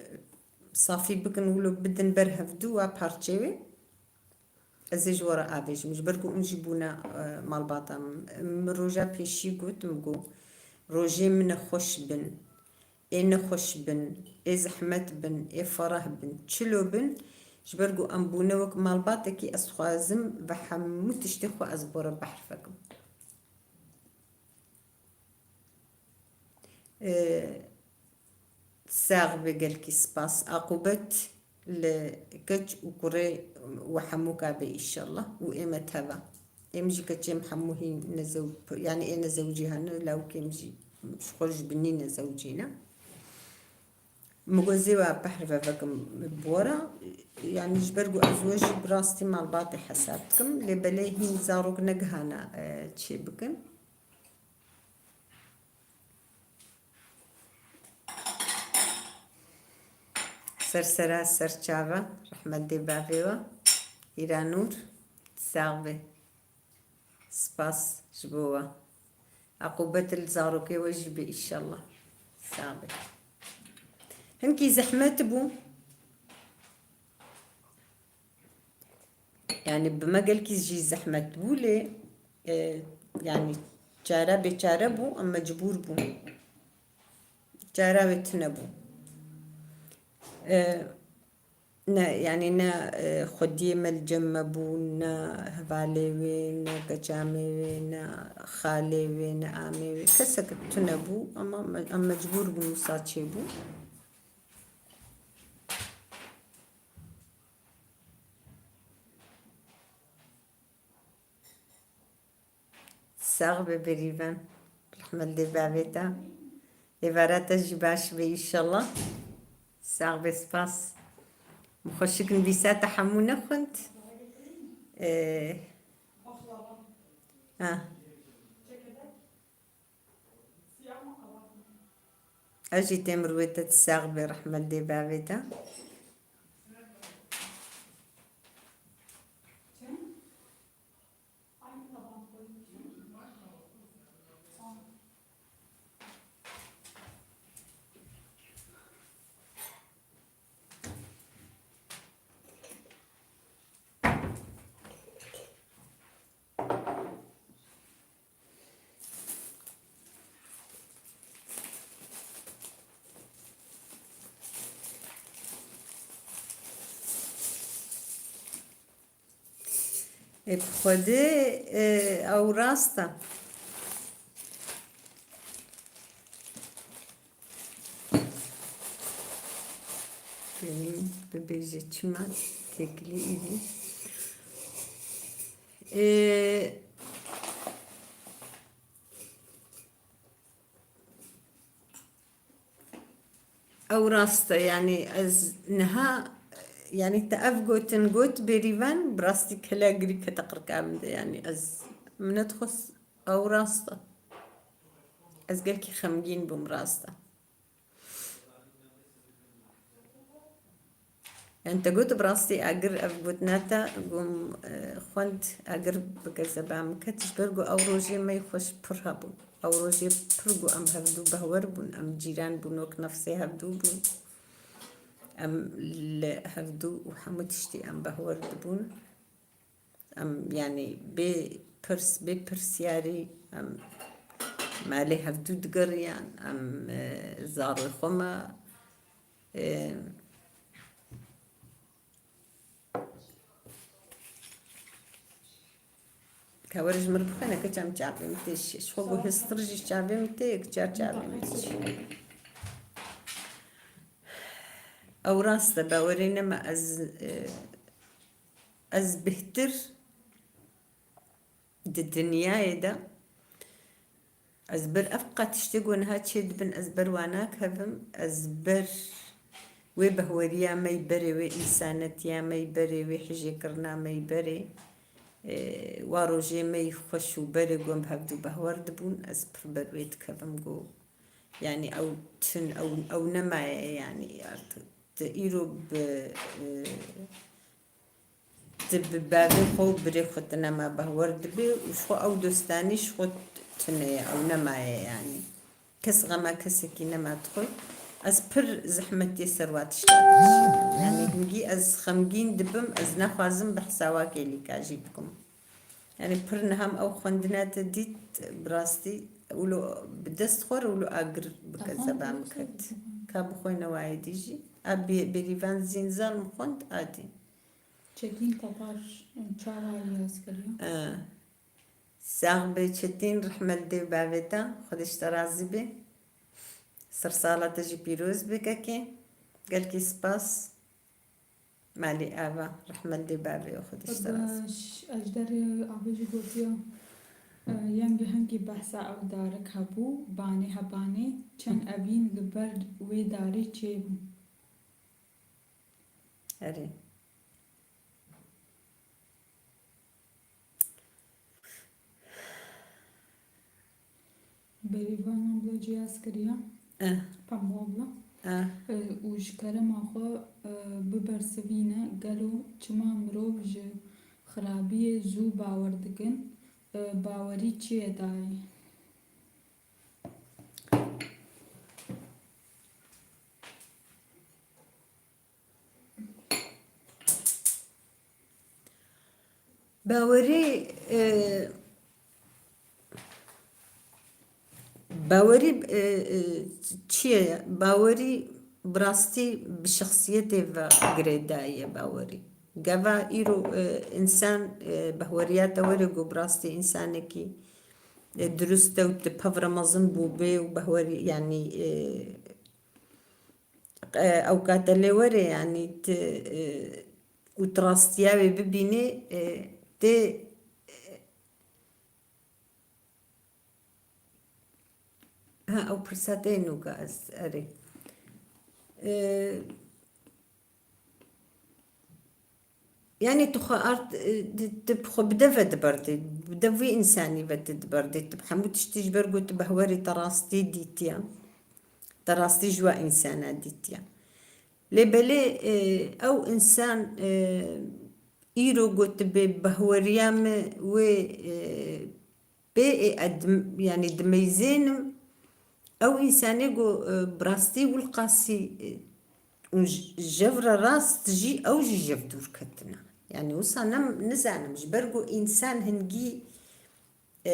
safî bikin, wilo bidin ber hevdû wa parçeyê wê. Ez ê ji we re avêjim, ji ber ku hûn jî bûne, e, malbata min. Min roja pêşî got, min got, rojê min e xweş bin, ê nexweş bin, ê zehmet bin, ê fereh bin, çilo bin, ji ber ku em bûne wek malbatekî, ez dixwazim bi hemû tiştê xwe ez bi we re behr vekim. Ee, Sax be, gelkî spas. Aqûbet li keç û kurê we hemûka be, înşallah. Û ê me teva. Êm jî keçêm hemû hîn nezew-, yanî ê nezewicî hene, lawikêm jî ji xwe ji binî nezewicî ne. Min got ez ê we behr ve vekim bi we re. Yanî ji ber ku ez we jî bi rastî malbatê hesab dikim. Lê belê hîn zarok negihana, e, çê bikin. Ser sera, ser çava, rehmet dê bavê we. Hîranûr, sax be. Spas ji bo we. Aqûbet li zarokê we jî be, înşallah. Sax be. Hinkî zehmet bû. Yanî bi me gelkî jî zehmet bû lê, e, yanî çare bêçare bû, em mecbûr bûn. Çara wê tune bû. E, ne, yanî ne, e, xwediyê me li cem me bû, ne hevalê wê, ne keça me wê, ne xalê wê, ne amê wê. Kesek tune bû, ama me, em mecbûr bûn wisa çêbû. Sax be berîvan. Rehmet dê bavê te. Êvara te jî baş be înşallah. Sax be, spas. Min xweşik nivîsa te hemû nexwend. Ee, ha. Ew jî têm rûyê te sax be, rehmet dê bavê te. Ê bi Xwedê, e, ew rast e. Bênî bibêje çima têkilî îdî. Ê, Ew rast e, yanî ez niha, yanî te ev gotin got Bêrîvan, bi rastî kela girî kete qirka min de, yanî ez, min nedixwest, ew rast e. Ez gelkî xemgîn bûm, rast e. Yanî te got bi rastî agir ev gotina te, gom, e, xwend agir bike zeba min ket, ji ber ku ew rojê me yê xweş pir hebûn. Ew rojê pir ku em hevdû behwer bûn, em cîran bûn, wek nefsê hevdû bûn. Em li hevdû û hemû tiştî em behwer dibûn. Em, yanî bê pirs, bê pirsyarî em malê hevdû digeriyan, em, e, zarê xwe me, e, ka were ji min re bixwîne, keça min çavê min tê şiş. Xwe ku hêstir jî çavê min tê, yek çar çavê min tê şiş. Ew rast e, bawerî nema ez, e, ez bêhtir di dinyayê de, ez ber ev qat tiştê ku niha çêdibin, ez ber wan nakevim, ez ber wê behweriya me yê berê, wê însanetiya me yê berê, wê hijêkirina me yê berê, e, wa rojê me yê xweş û berê ku em bi hevdû behwer dibûn, ez pir ber wê dikevim ku, yanî ew tun, ew, ew nemaye, yanî artık. Tu îro bi, e, Tu bi bavê xwe û birê xwe tu nema behwer dibê û ji xwe ew dostanî ji xwe tune ye, ew nemaye yanî. Kes xema kesekî nema dixwe. Ez pir zehmetiyê ser wa tişta dikişînim. Yanî hingî ez xemgîn dibim, ez naxwazim behsa wa kêlîka jî bikim. Yanî pir niha min ew xwendina te dît, bi rastî wilo bi dest xwe re wilo agir bike zeba min ket. Ka bixwîne wayê dî jî. A bê-, Bêrîvan Zînzal min xwend a dî. Çetîn Tepar, em, çawa yaz kiriye? E, sax be Çetîn, rehmet dê bavê te, Xwedê ji te razî be. Sersala te jî pîroz be kekê. Gelkî spas. Malî ava, rehmet dê bavê, Xwedê ji te razî be. Ejderê avê jî gotiye, e, yengê hingî behsa ew darik hebû, banê hebanê, çend evîn li ber wê darê çêbû. Erê. Berîvan abla cihaz kiriya. Eh. Pembo abla. Eh. E, û ji kerema xwe, e, bibersivîne, gelo çima mirov ji xirabiyê zû bawer dikin? E, bawerî çi ye dayê? Bawerî, e, bawerî, e, e, çi ye? Bawerî bi rastî bi şexsiyetê ve girêdayî ye bawerî. Gava îro, e, însan, e, behweriya te were ku bi rastî însanekî, e, dirust e û tu pevre mezin bûbê û behwerî, yanî, e, e, ew ka te lê were, yanî tu, e, û tu rastiya wê bibînî, e, tê, e, ha, ew pirsa te nûka ez, erê. E, Yanî tu xwe art, tu, tu xwe bi dev ve diberdê, bi dev wî însanî ve tu diberdê. Tu bi hemû tiştî ji ber ku tu behwerê te rastî dîtiye. Te rastî ji we însana dîtiye. Lê belê, e, ew însan, e, îro got, bi behweriya min wê, e, bê ê ez dim-, yanî dimeyzênim. Ew însanê got, e, bi rastî wilqasî, e, û j-, jev re rast jî, ew jî jev dûr ketine. Yanî wisa nem-, nizanim, ji ber ku însan hingî, e,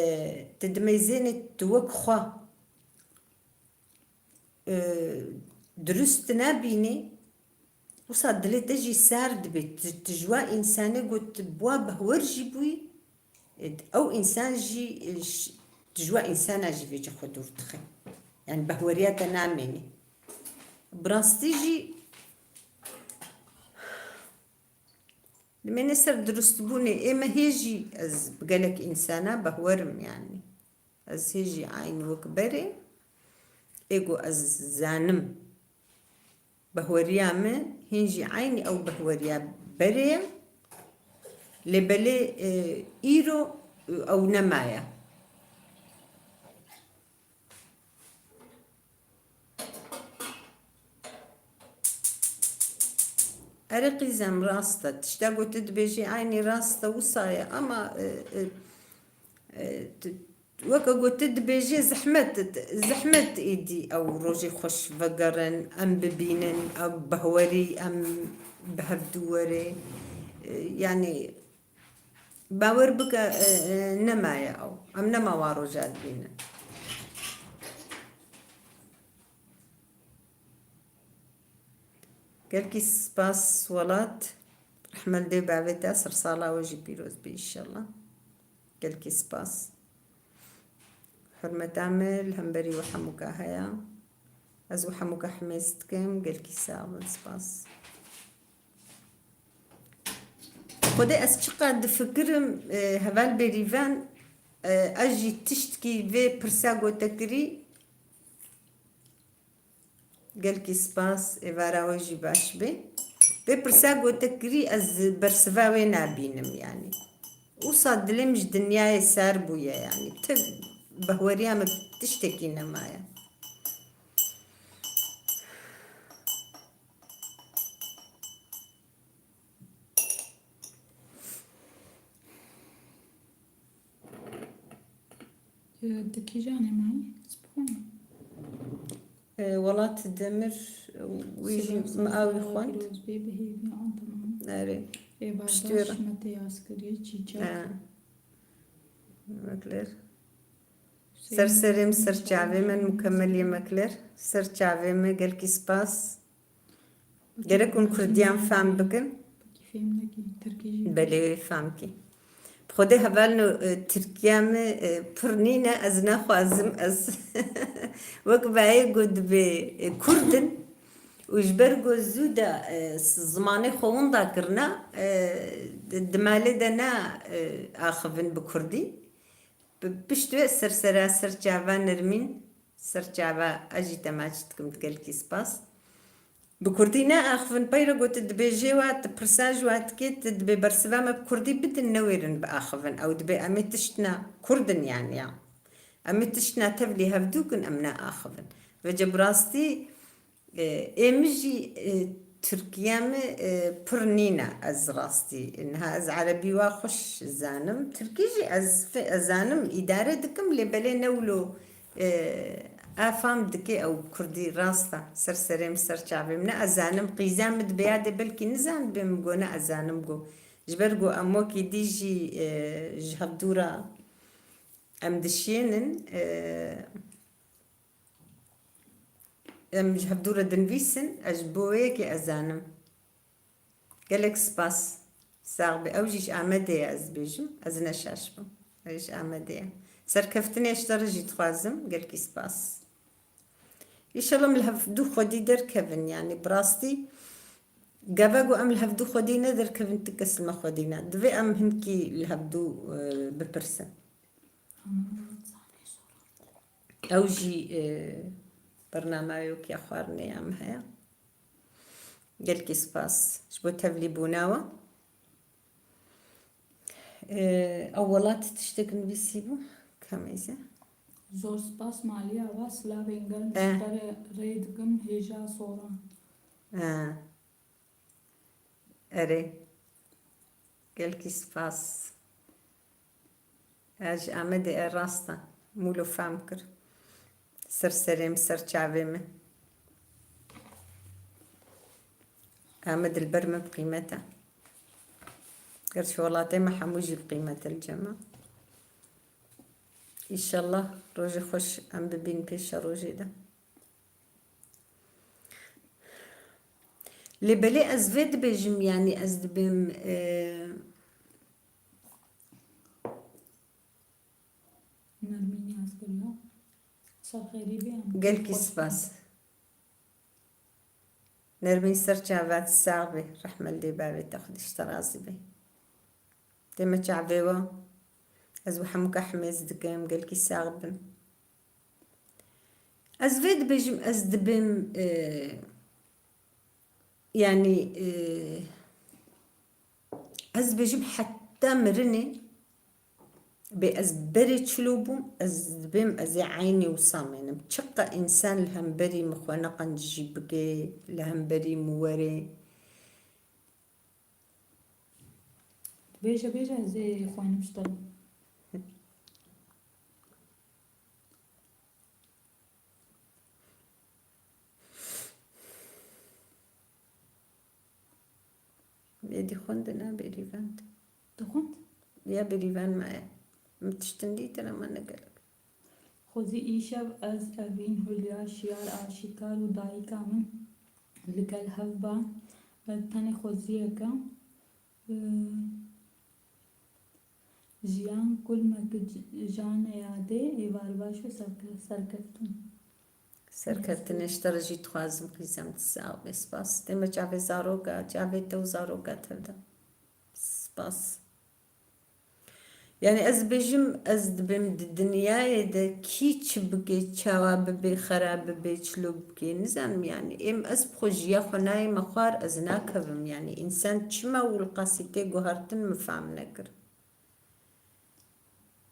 tu dimeyzênê tu wek xwe, e, dirust nabînî, wisa dilê te jî sar dibe. Tu, tu ji wa însanê got tu bi wa behwer jî bûyî, e, ew însan jî, e, ş-, tu ji wa însana jî vêce xwe dûr dixe. Yani behweriya te namênî. Bi rastî jî Li mêne ser dirustbûnê ê me hê jî ez bi gelek însana behwer im, yanî. Ez hê jî eyn wek berê, ê ku ez zanim behweriya min, hîn jî eynî ew behweriya berê ye. Lê belê, e, îro, e, ew nemaye. Erê qîzem, rast e. Tişta ku tu dibêjî eynî rast e, wisa ye. Ama, e, e, e, tu, weke ku tu dibêjî zehmet, zehmet êdî ew rojê xweş vegerin, em bibînin, ew behwerî, em bi hevdû werê. E, yanî, Bawer bike, e, e, nemaye ew. Em nema wa roja dibînin. Gelkî spas welat. Rehme li dê bavê te, sersala we jî pîroz be înşallah. Gelkî spas. Hurmeta me li hemberî we hemûka heye. Ez we hemûka himêz dikim. Gelkî sax bin. Spas. Xwedê ez çiqas difikirim, e, heval Bêrîvan, e, ez jî tiştkî vê pirsa gotekirî, gelkî spas, êvara we jî baş be. Vê pirsa gotekirî ez bersiva wê nabînim, yanî. Wisa dilê min ji dinyayê ser bûye, yanî. Ti behweriya min tiştekî nemaye. Di kîjanê mayî? Ez bixwim. E, Welat Demir, wî jî min awî xwend. Pîroz bê, bi hêvî an tamam. Erê. Ê, piştî wê re. Bardaş me tê askiriyê çîçek. E. Mekler. Ser serê min, ser çavê min, mukemmeliyê Mekler. Ser çavê min, gelkî spas. Gerek hûn kurdiyan fam bikin. Belê, wê fam kî. Bi Xwedê hevalno, e, tirkiya min, e, pir nîne, ez naxwazim, ez wek bayê got dibê, e, kurd in û ji ber ku zû de, e, s-, zimanê xwe winda kirina, e, di, di malê de ne, e, axivin bi kurdî. Bi pişt wê ser sera ser çava Nermîn, ser çava ez jî te maç dikim, gelkî spas. Bi kurdî neaxivin, peyre got, tu dibêjê wa, tu pirsa ji wa dikê, tu dibê bersiva me bi kurdî bidin, newêrin biaxivin. Ew dibê em ê tiştna kurd in, yanî ya. Em ê tiştna tevlî hevdû kin, em neaxivin. Vêce bi rastî, e, ê min jî, e, Tirkiya min, e, pir nîne, ez rastî. Niha ez erebî wa xweş zanim. Tirkî jî ez fe-, ez zanim, îdare dikim, lê belê ne wilo, e, a fam dike ew kurdî rast e. Ser serê min, ser çavê min. Ne ez zanim, qîza min dibê ya dê belkî nizanibê, min got ne ez zanim got. Ji ber got em wekî dî jî, e, ji hevdû re em dişiyênin, e, Em ji hevdû re dinivîsin, ez ji bo wê yekê ez zanim. Gelek spas. Sax be. Ew jî ji Amedê ye, ez dibêjim. Ez ne şaş bim. Ew ji Amedê ye. Serkeftinê ji te re jî dixwazim. Gelkî spas. Înşallah em li hevdû xwedî derkevin. Yanî bi rastî gava ku em li hevdû xwedî nederkevin, ti kes li me xwedî ne. Divê em hinkî li hevdû, e, bipirsin. Ew jî, e, bernameya wekî ya xwarinê ya me heye. Gelkî spas ji bo tevlîbûna we. E, ew welat tiştek nivîsî bû. Kameyze. Zor spas Maliye Ava, silavên germ Eh. ji te re rê dikim hêja soran. Eh. Erê. Gelkî spas. Ez ji Amedê e, rast e. Mûlo fehm kir. Ser serê min, ser çavê min. Amed li ber min bi qîmet e. Gerçi welatê me hemû jî bi qîmet e li cem me. Înşallah rojê xweş em bibînin pêşerojê de. Lê belê ez vê dibêjim, yanî ez dibêm, e, Nermîn yaz kiriyo. Ser xêrî bê em. Gelkî spas. Nermîn ser çavat sax bê. Rehme li dê bavê te, Xwedê ji te razî be. Dê me çavê we. Ez we hemûka himêz dikim. Gelkî sax bin. Ez vê dibêjim, ez dibêm, e, yanî, e, ez dibêjim heta mirinê bê ez berê çilo bûm, ez dibêm ez ê eynî wisa mênim. Çiqa însan li hemberî min xwe neqencî bike, li hemberî min were. Bêje, bêje, ez ê xwînim ji te re. Êdî xwendin e, bêrîvan. Tu xwend? Ya bêrîvan me ye. Min tiştin dîtin ama ne gelek. Xwezî îşev ez evîn Hulya Şiyar aşîkar û dayika min li gel hev ba. Tenê xweziyeke, e, jiyan kulmek c-, jane yadê, êvar baş û serke-, serkeftin. Serkeftinê ji te re jî dixwazim, qîzem, tu sax bê, spas. Dê me çavê zaroka, çavê te û zaroka tev de. Spas. Yani ez dibêjim, ez dibêm di dinyayê de kî çi bike, çawa bibe, xera bibe, çilo bike, nizanim yani. Êm ez bi xwe jiya xwe nayême xwar, ez nakevim yani. Însan çima wilqasî tê guhartin, min fehm nekir.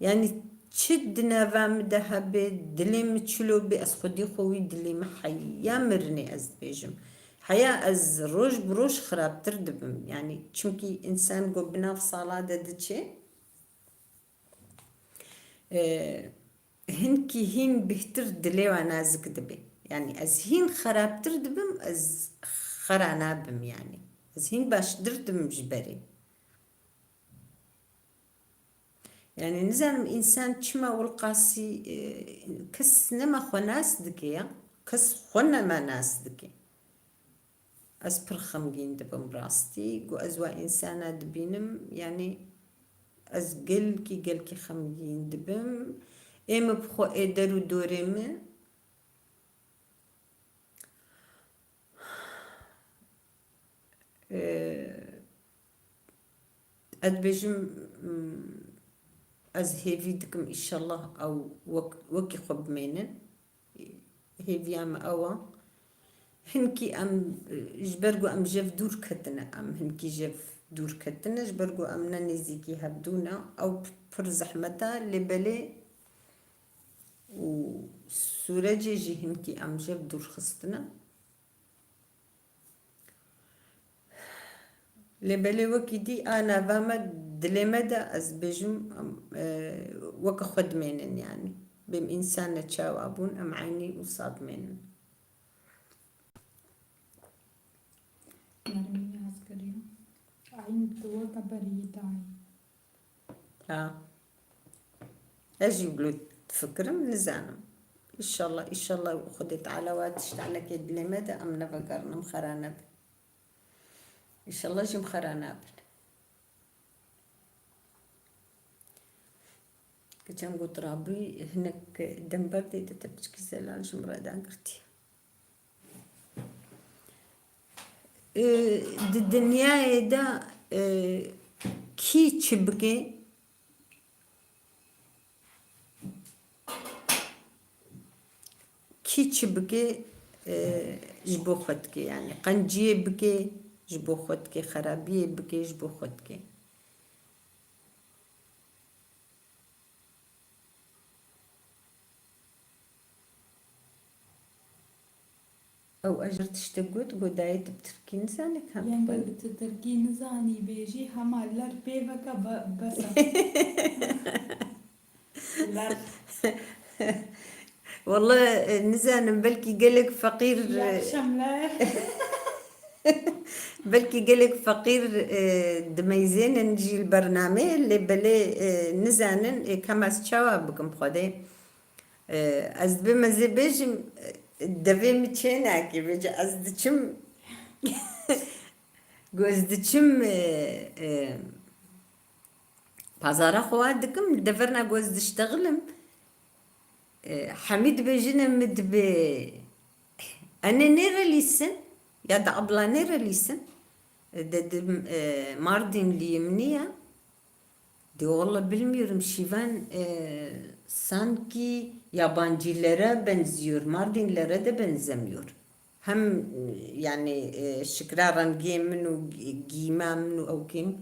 Yani çi di nava min de hebe, dilê min çilo be, ez xwedî xwe wî dilê min heya mirinê ez dibêjim. Heya ez roj bi roj xirabtir dibim. Yani çimkî însan ku bi nav sala de diçe, e, hinkî hîn bihtir dilê we nazik dibe. Yani ez hîn xerabtir dibim, ez xera nabim yani. Ez hîn baştir dibim ji berê. Yani nizanim însan çima wilqasî, e, kes nema xwe nas dike ya. Kes xwe nema nas dike. Ez pir xemgîn dibim rastî. Ku ez wa însana dibînim, yani ez gelkî, gelkî xemgîn dibim. Ê min bi xwe, ê der û dorê min. Ee, ez dibêjim, mm, ez hêvî dikim, înşallah ew wek, wekî xwe bimênin. Hêviya me ew e. Hinkî em, ji ber ku em jev dûr ketine, em hinkî jev dûr ketine, ji ber ku em ne nêzîkî hevdû ne. Ew pir zehmet e, lê belê û sûrecê jî hinkî em jev dûr xistine. Lê belê wekî dî a nava me, dilê me de ez bêjim, em, e, weke xwe dimênin yani. Bêm însan ne çawa bûn, em eynî wisa dimênin. Nermîn yaz kiriye. Eyn tu weke beriyê dayê. Ha. Ez jî wilo difikirim, nizanim. Înşallah, înşallah Xwedê Teala wa tiştanekê dilê me de em nevegerînim, xera nebin. Înşallah jî em xera nabin. Geçen got rabî hinek dem ber dê de te piçkî zelal ji min re dagirtiye. Ee, di dinyayê de, e, kî çi bike, kî çi bike, e, ji bo xwe dike, yani qenciyê bike, ji bo xwe dike, xerabiyê bike, ji bo xwe dike. Ji tiştek got, got dayê tu bi tirkî nizane, ka Yan tu tirkî nizanî bêjî, hema ler pê veke be-, bes e. Ler. Walla, e, nizanim, belkî gelek feqîr, e, Yakşamlar. Belkî gelek feqîr, e, dimeyzênin jî li bernameyê, lê belê, e, nizanin, e, kam ez çawa bikim Xwedê. E, ez dibêm ez ê bêjim, e, devê min çênakê, vêca ez diçim, ku ez diçim, e, e, pazara xwe dikim, li deverna ku ez diştexilim, e, hemî dibêjine min dibê, enê nêrelîsin, ya da abla nêrelîsin, e, dedim, e, Mardinliyim, niye? De, "Vallahi bilmiyorum, şiven, e, sanki yabancılara benziyor, Mardinlilere de benzemiyor." Hem, e, yani, e, şikla rengê min û gi-, giyimê min û ewkê min,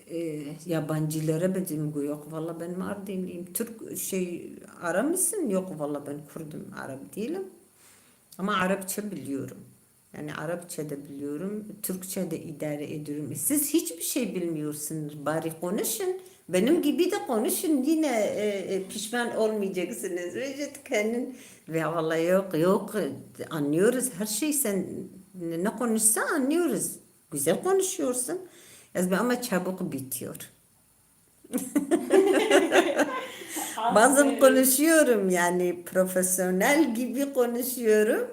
e, yabancılara benziyor. Min got, "Yok, vallahi ben Mardinliyim. Türk, şey, Arap mısın?" "Yok, vallahi ben Kürdüm, Arap değilim. Ama Arapça biliyorum." Yani Arapça da biliyorum, Türkçe de idare ediyorum. E, siz hiçbir şey bilmiyorsunuz. Bari konuşun. Benim gibi de konuşun. Yine, e, e, pişman olmayacaksınız. Ve kendin, ve vallahi yok, yok, e, anlıyoruz. Her şey sen ne konuşsa anlıyoruz. Güzel konuşuyorsun. Ez ama çabuk bitiyor. Bazen konuşuyorum, yani profesyonel gibi konuşuyorum.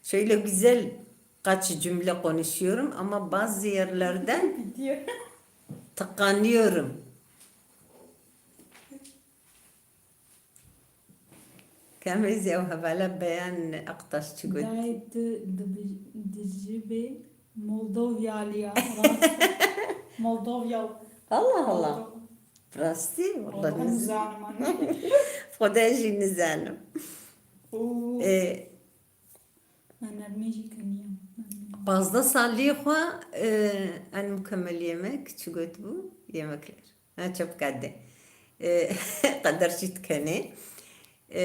Şöyle güzel kaç cümle konuşuyorum ama bazı yerlerden Bitiyor. Tıkanıyorum. Kemêzî ew hevala Beyan Aktaş çi got? Dayê tu dibi-, dijibê Moldovyalı ya. Rast. Moldovyalı. Allah Allah. Moldov-, Rastî, Moldov vallahi niz-, nizanim. Xwedê jî nizanim. Oo. E, Me nermê jî keniya. Pazdeh salî xwe, e, en mukemel yemek, çi got bû? Yemekler. Ha, çepka de. E, qeder jî dikenê. E,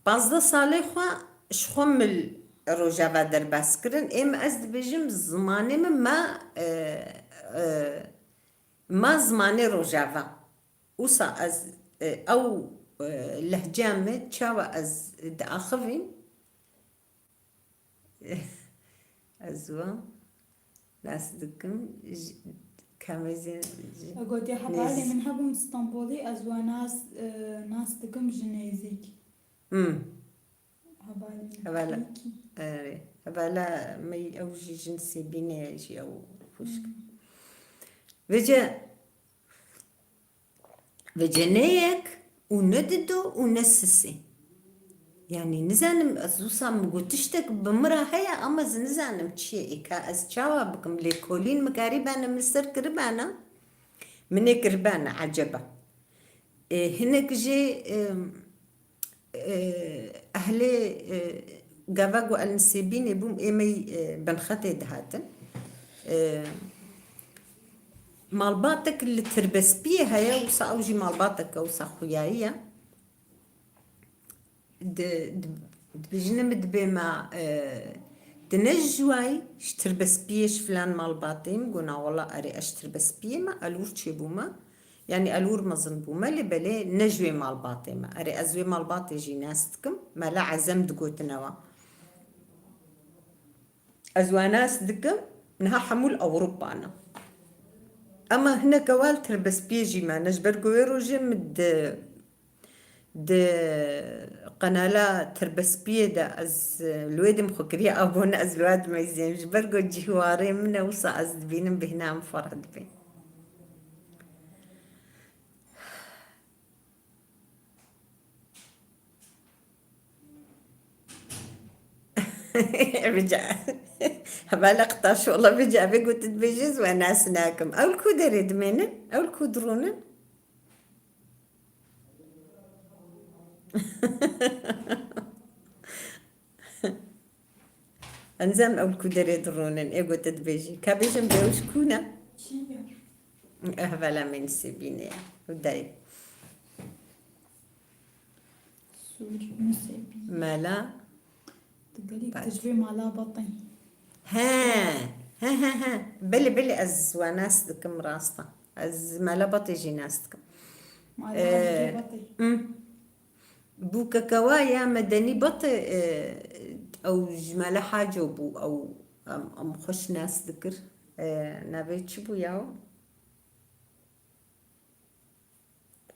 pazdeh salê xwe ji xwe min li Rojava derbas kirin. Ê min, ez dibêjim, zimanê min me, e, e, me zimanê Rojava. Wisa ez, e, ew, e, lehceya min çawa ez diaxivîm? Ez wan nas dikim, ji, kemêzê ji Gotiye hevalê nêz- min hebûn Stenbolê, ez we nas, e, nas dikim ji nêzîk. Hmm. Hevalê min Hevala. Tilkî. Erê. Hevala me ew jî jin Sêbînê ye jî ew xwişk. Vêce, vêce ne yek û ne dido û ne sisê. Yani nizanim ez wisa min got tiştek bi min re heye ama ez nizanim çi ye. Ê ka ez çawa bikim? Lêkolîn min karîbane min ser kiribana? Min ê kiribane eceba. E, hinek jê, e, e, ehlê, e, gava ku el Nisêbînê bûm, ê me, e, binxetê dihatin. E, malbatek li Tirbespiyê heye, wisa ew jî malbatek e, wisa xuyayî ye. Di, di, dibêjine min dibê me, e, tu ne ji wayî, ji Tirbespiyê, ji filan malbatê? Min got, na wela, erê, ez ji Tirbespiyê me, elûr çêbûme. Yani elûr mezin bûme, lê belê ne ji wê malbatê me. Erê, ez wê malbatê jî nas dikim. Mela Ezem digotin ewa. Ez we nas dikim, niha hemû li Ewropa ne. Ema hineke wa li Tirbespiyê jî me ne. Ji ber ku wê rojê min di, di qenala Tirbespiyê de ez, e, li wê dim xwe kiriye abone, ez li we dimeyzêm. Ji ber ku cihwarê min e, wisa ez dibînim bêhna min ferh dibe. Vêca. Hevala Qitaş, wela vêca vê gotin dibêje ez we nas nakim. Ew li ku derê dimênin? Ew li ku dirûnin? Enzem ew li ku derê dirûnin, ê gote dibêjî. Ka bêjim bê ew ji ku ne? Kî ye? Hevala me Nisêbînê ye. Ew dayê. Sûr Nisêbîn. Mela. Tu gelî Belkî. Tijbê mala Batê. He, he, he, he. Belê, belê, ez wan nas dikim, rast e. Ez mala Batê jî nas dikim. Mala Ee, Hacê Batê. Hmm. Bûkeke wa ya Medenî Batê, e, ew ji mala Haco bû, ew, em, em xweş nas dikir. E, navê çi bû ya?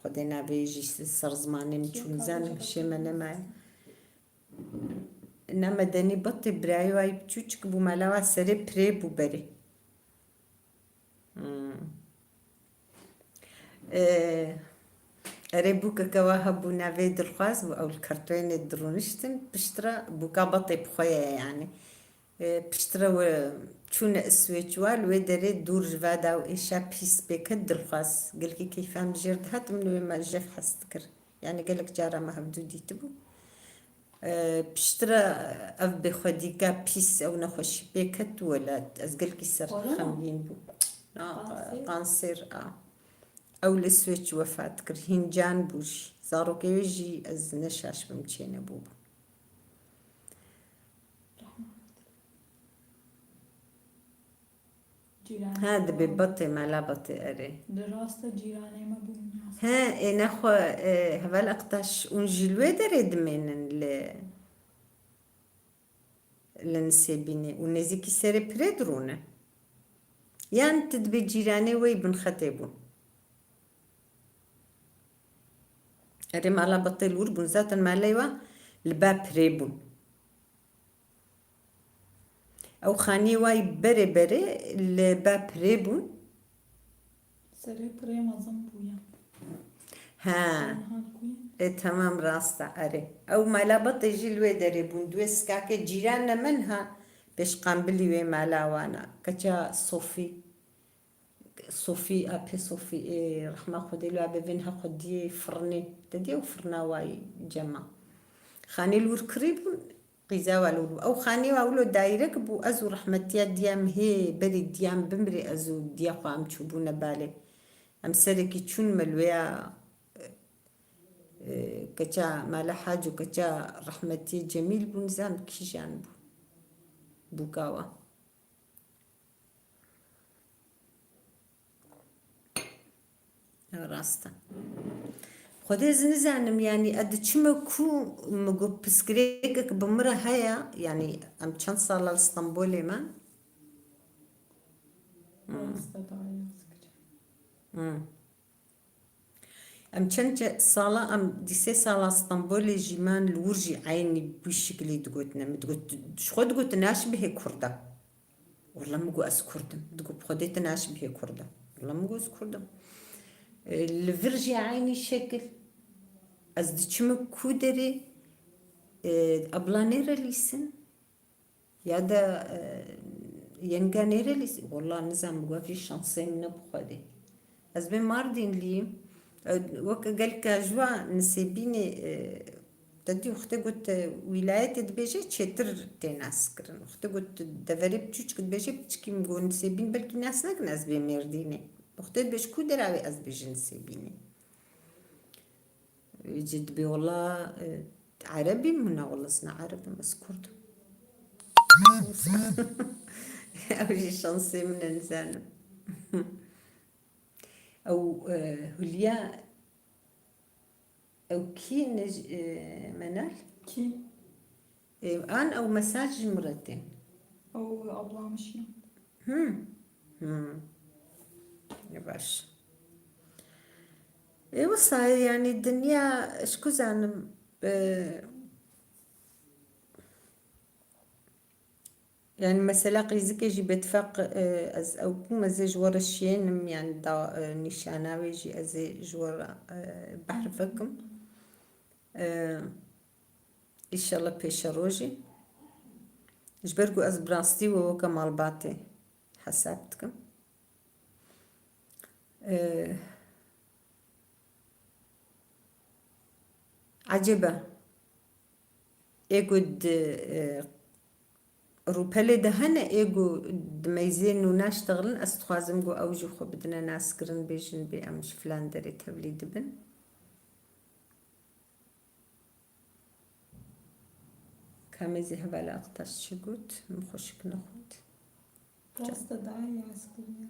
Xwedê navê jî ser zimanê min çû, nizanim, hişê me nemaye. Na Medenî Batê birayê wayî biçûçik bû, mala wa serê pirê bû berê. Hmm. Ee, erê bûkeke wa hebû navê Dilxwaz bû, ew li kartoyênê dirûniştin, piştre bûka Batê bi xwe ye yani. Ee, piştre we çûne Îswêç wa, li wê derê dûr ji va da û êşa pîs pê ket Dilxwaz. Gelkî keyfa min jêr dihat, min li wê me jef hez dikir. Yani gelek cara me hevdû dîtibû. Ee, piştre ev bêxwedîka pîs, ew nexweşî pê ket welat. Ez gelkî ser Corona? Xemgîn bûm. Na, Kansêr? Kansêr a. Ew li Swêç wefat kir. Hîn can bû jî. Zarokê wê jî ez ne şaş bim çênebûbû. Cîranê Ha, me dibê bûn. Batê, mala Batê, erê. Di rasta cîranê me bûn ya. He, ê nexwe, e, heval Aktaş, hûn jî li wê derê dimênin li, li Nisêbînê û nêzîkî serê pirê dirûne? Yan tu dibê cîranê we yî bin xetê bûn? Erê, mala Batê li wir bûn, zaten malê wa li ba pirê bûn. Ew xaniyê wayî berê berê li ba pirê bûn. Serê pirê mezin bûye. Ha. Niha li ku ye? E, temam, rast e, erê. Ew mala Batê jî li wê derê bûn. Di wê sikakê cîran ne me niha pêşqambilî wê mala wan e. Keça Sofî. Sofî, apê Sofî, ê, rehma Xwedê li wa be, vê niha xwediyê firnê. Te dî ew firna wayî cema. Xanê li wir kirî bûn, qîza wa li wir bû. Ew xanê wa wilo daîrek bû, ez û rehmetiya diya min hê berî diya min bimirê, ez û diya xwe em çûbûne balê. Em serekî çûn me li wê ya, e, keça mala Hac û keça rehmetiyê Cemîl bû, nizam kîjan bû. Bûka wa. Rast e. Xwedê ez nizanim, yanî, ez diçime ku, min got pirsgirêkek bi min re heye, yanî, em çend sala li Stenbolê me? Hmm. Hmm. Em çend ce-, sala, em dîsê sala Stenbolê jî man li wir jî eynî bi wî şiklî digotin. Min digot, ji xwe digotin, naşibihê Kurd e. Wela min got, ez Kurd im. Digot, bi Xwedê tu naşibihê Kurd e. Wela min got, ez Kurd im. E, li vir jî eynî şekil. Ez diçim ku derê, e, abla nêre lîsin. Ya da, e, yenga nêre lîsin. Wela nizam, bi wekî şansê min e bi Xwedê. Ez bê Mardînliyim. E, wek gelka ji wa Nisêbînê, e, te dî wextê got, e, wîlayetê dibêje çêtir tê naskirin. Wextê got deverê piçûçik dibêje piçikî, min got Nisêbîn belkî nas nakin, ez bê Mêrdînê. Wextê dibêj ku derawê ez bêjin Nisêbînê. Wî jî dibê wela, e, Erebî min e, wela ez ne Ereb im, ez Kurd im. Ew jî şansê min e, nizanim. Ew, e, Hulya, ew kî ne, e, Menal? Kî? E, an ew mesaj ji min re tên. Ew ablam jî. Hmm. Hmm. E, baş. E, wisa ye, yanî dinya, ez ku zanim, e, yanî mesela qîzikê jî bêtifeq, e, ez ew bûm, ez ê ji we re şiyênim, yanî da, e, nîşana wê jî ez ê ji we re, e, behr vekim. E, Înşallah pêşerojê. Ji ber ku ez bi rastî we weke malbatê hesab dikim. Ee, ecêbe, ê ku di, e, rûpelê de hene, ê ku dimeyzên û naştexilin, ez dixwazim ku ew jî xwe bidine naskirin, bêjin bê em ji filan derê tevlî dibin. Hemê zî hevalê Aktaş çi got, min xweşik nexwend. Rast e, dayê yaz kiriye.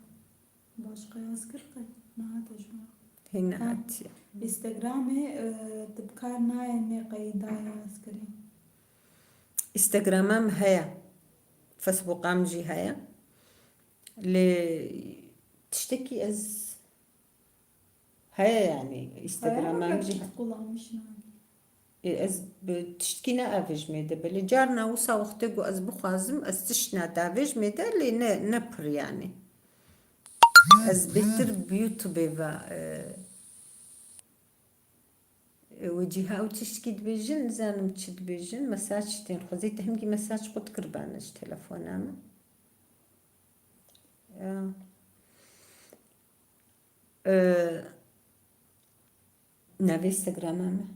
Başqa yaz kir qey? Nehate ji me. Hê Ha. nehatiye. Instagramê, e, tu bi kar nayê nê qey dayê yaz kirî. Instagrama min heye. Facebooka min jî heye. Lê tiştekî ez heye, yanî Instagrama min jî. Heye, kullanmış yani. Ê, ez bi tiştkî neavêjimê de, belê carna wisa wextê ku ez bixwazim, ez tişt neavêjimê de, lê ne, ne pir yanî. Ez bêtir bi YouTube ve, e, e, wecîha ew tiştkî dibêjin, nizanim çi dibêjin, mesaj tên xwezî te hingî mesaj xwe dikiribane ji telefona min. Ya. E, Navê Instagrama me.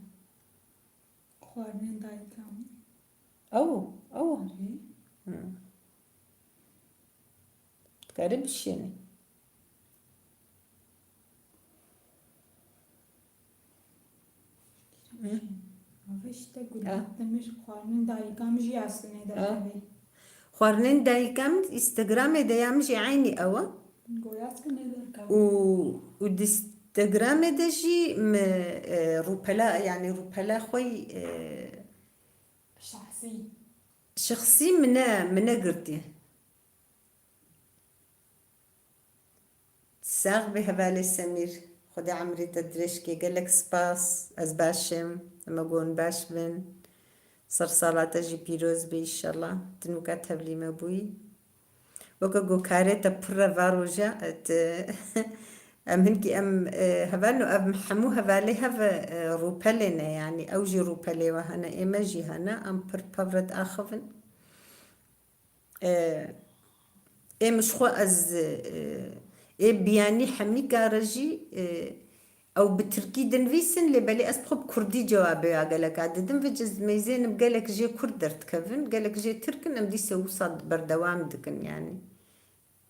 Xwarinên dayika min. Ew, ew. Erê. Hı. Dikare bişêne. Hı. Ev işte Ha. gulat demiş xwarinên dayika min jî aslında Ha. ev e. Xwarinên dayika min Instagramê de ya min jî eynî ew e. Goyaz ki ne derkevin. Û, û di Instagramê de jî mi, e, rûpela, yanî rûpela xwe yî, e, Şahsî. Şexsî min ne, min negirtiye. Sax bî hevalê Semîr. Xwedê emrê te dirêj ke. Gelek spas. Ez baş im. Em ê gon baş bin. Ser sala te jî pîroz be înşallah. Tu nûka tevlî me bûyî. Weke ku karê te pir e va roja, e, tu, em hinkî em, e, hevalno, ev hemû hevalê hev, e, rûpelê ne, yanî ew jî rûpelê we hene, ê me jî hene, em pir pev re diaxivin. E, ê min ji xwe ez, e, ê biyanî hemî kare jî, e, ew bi tirkî dinivîsin, lê belê ez bi xwe bi kurdî cewabê ya geleka didim. Vêca ez dimeyzênim gelek jê kurd derdikevin, gelek jê tirk in, em dîsa wisa berdewam dikin, yanî.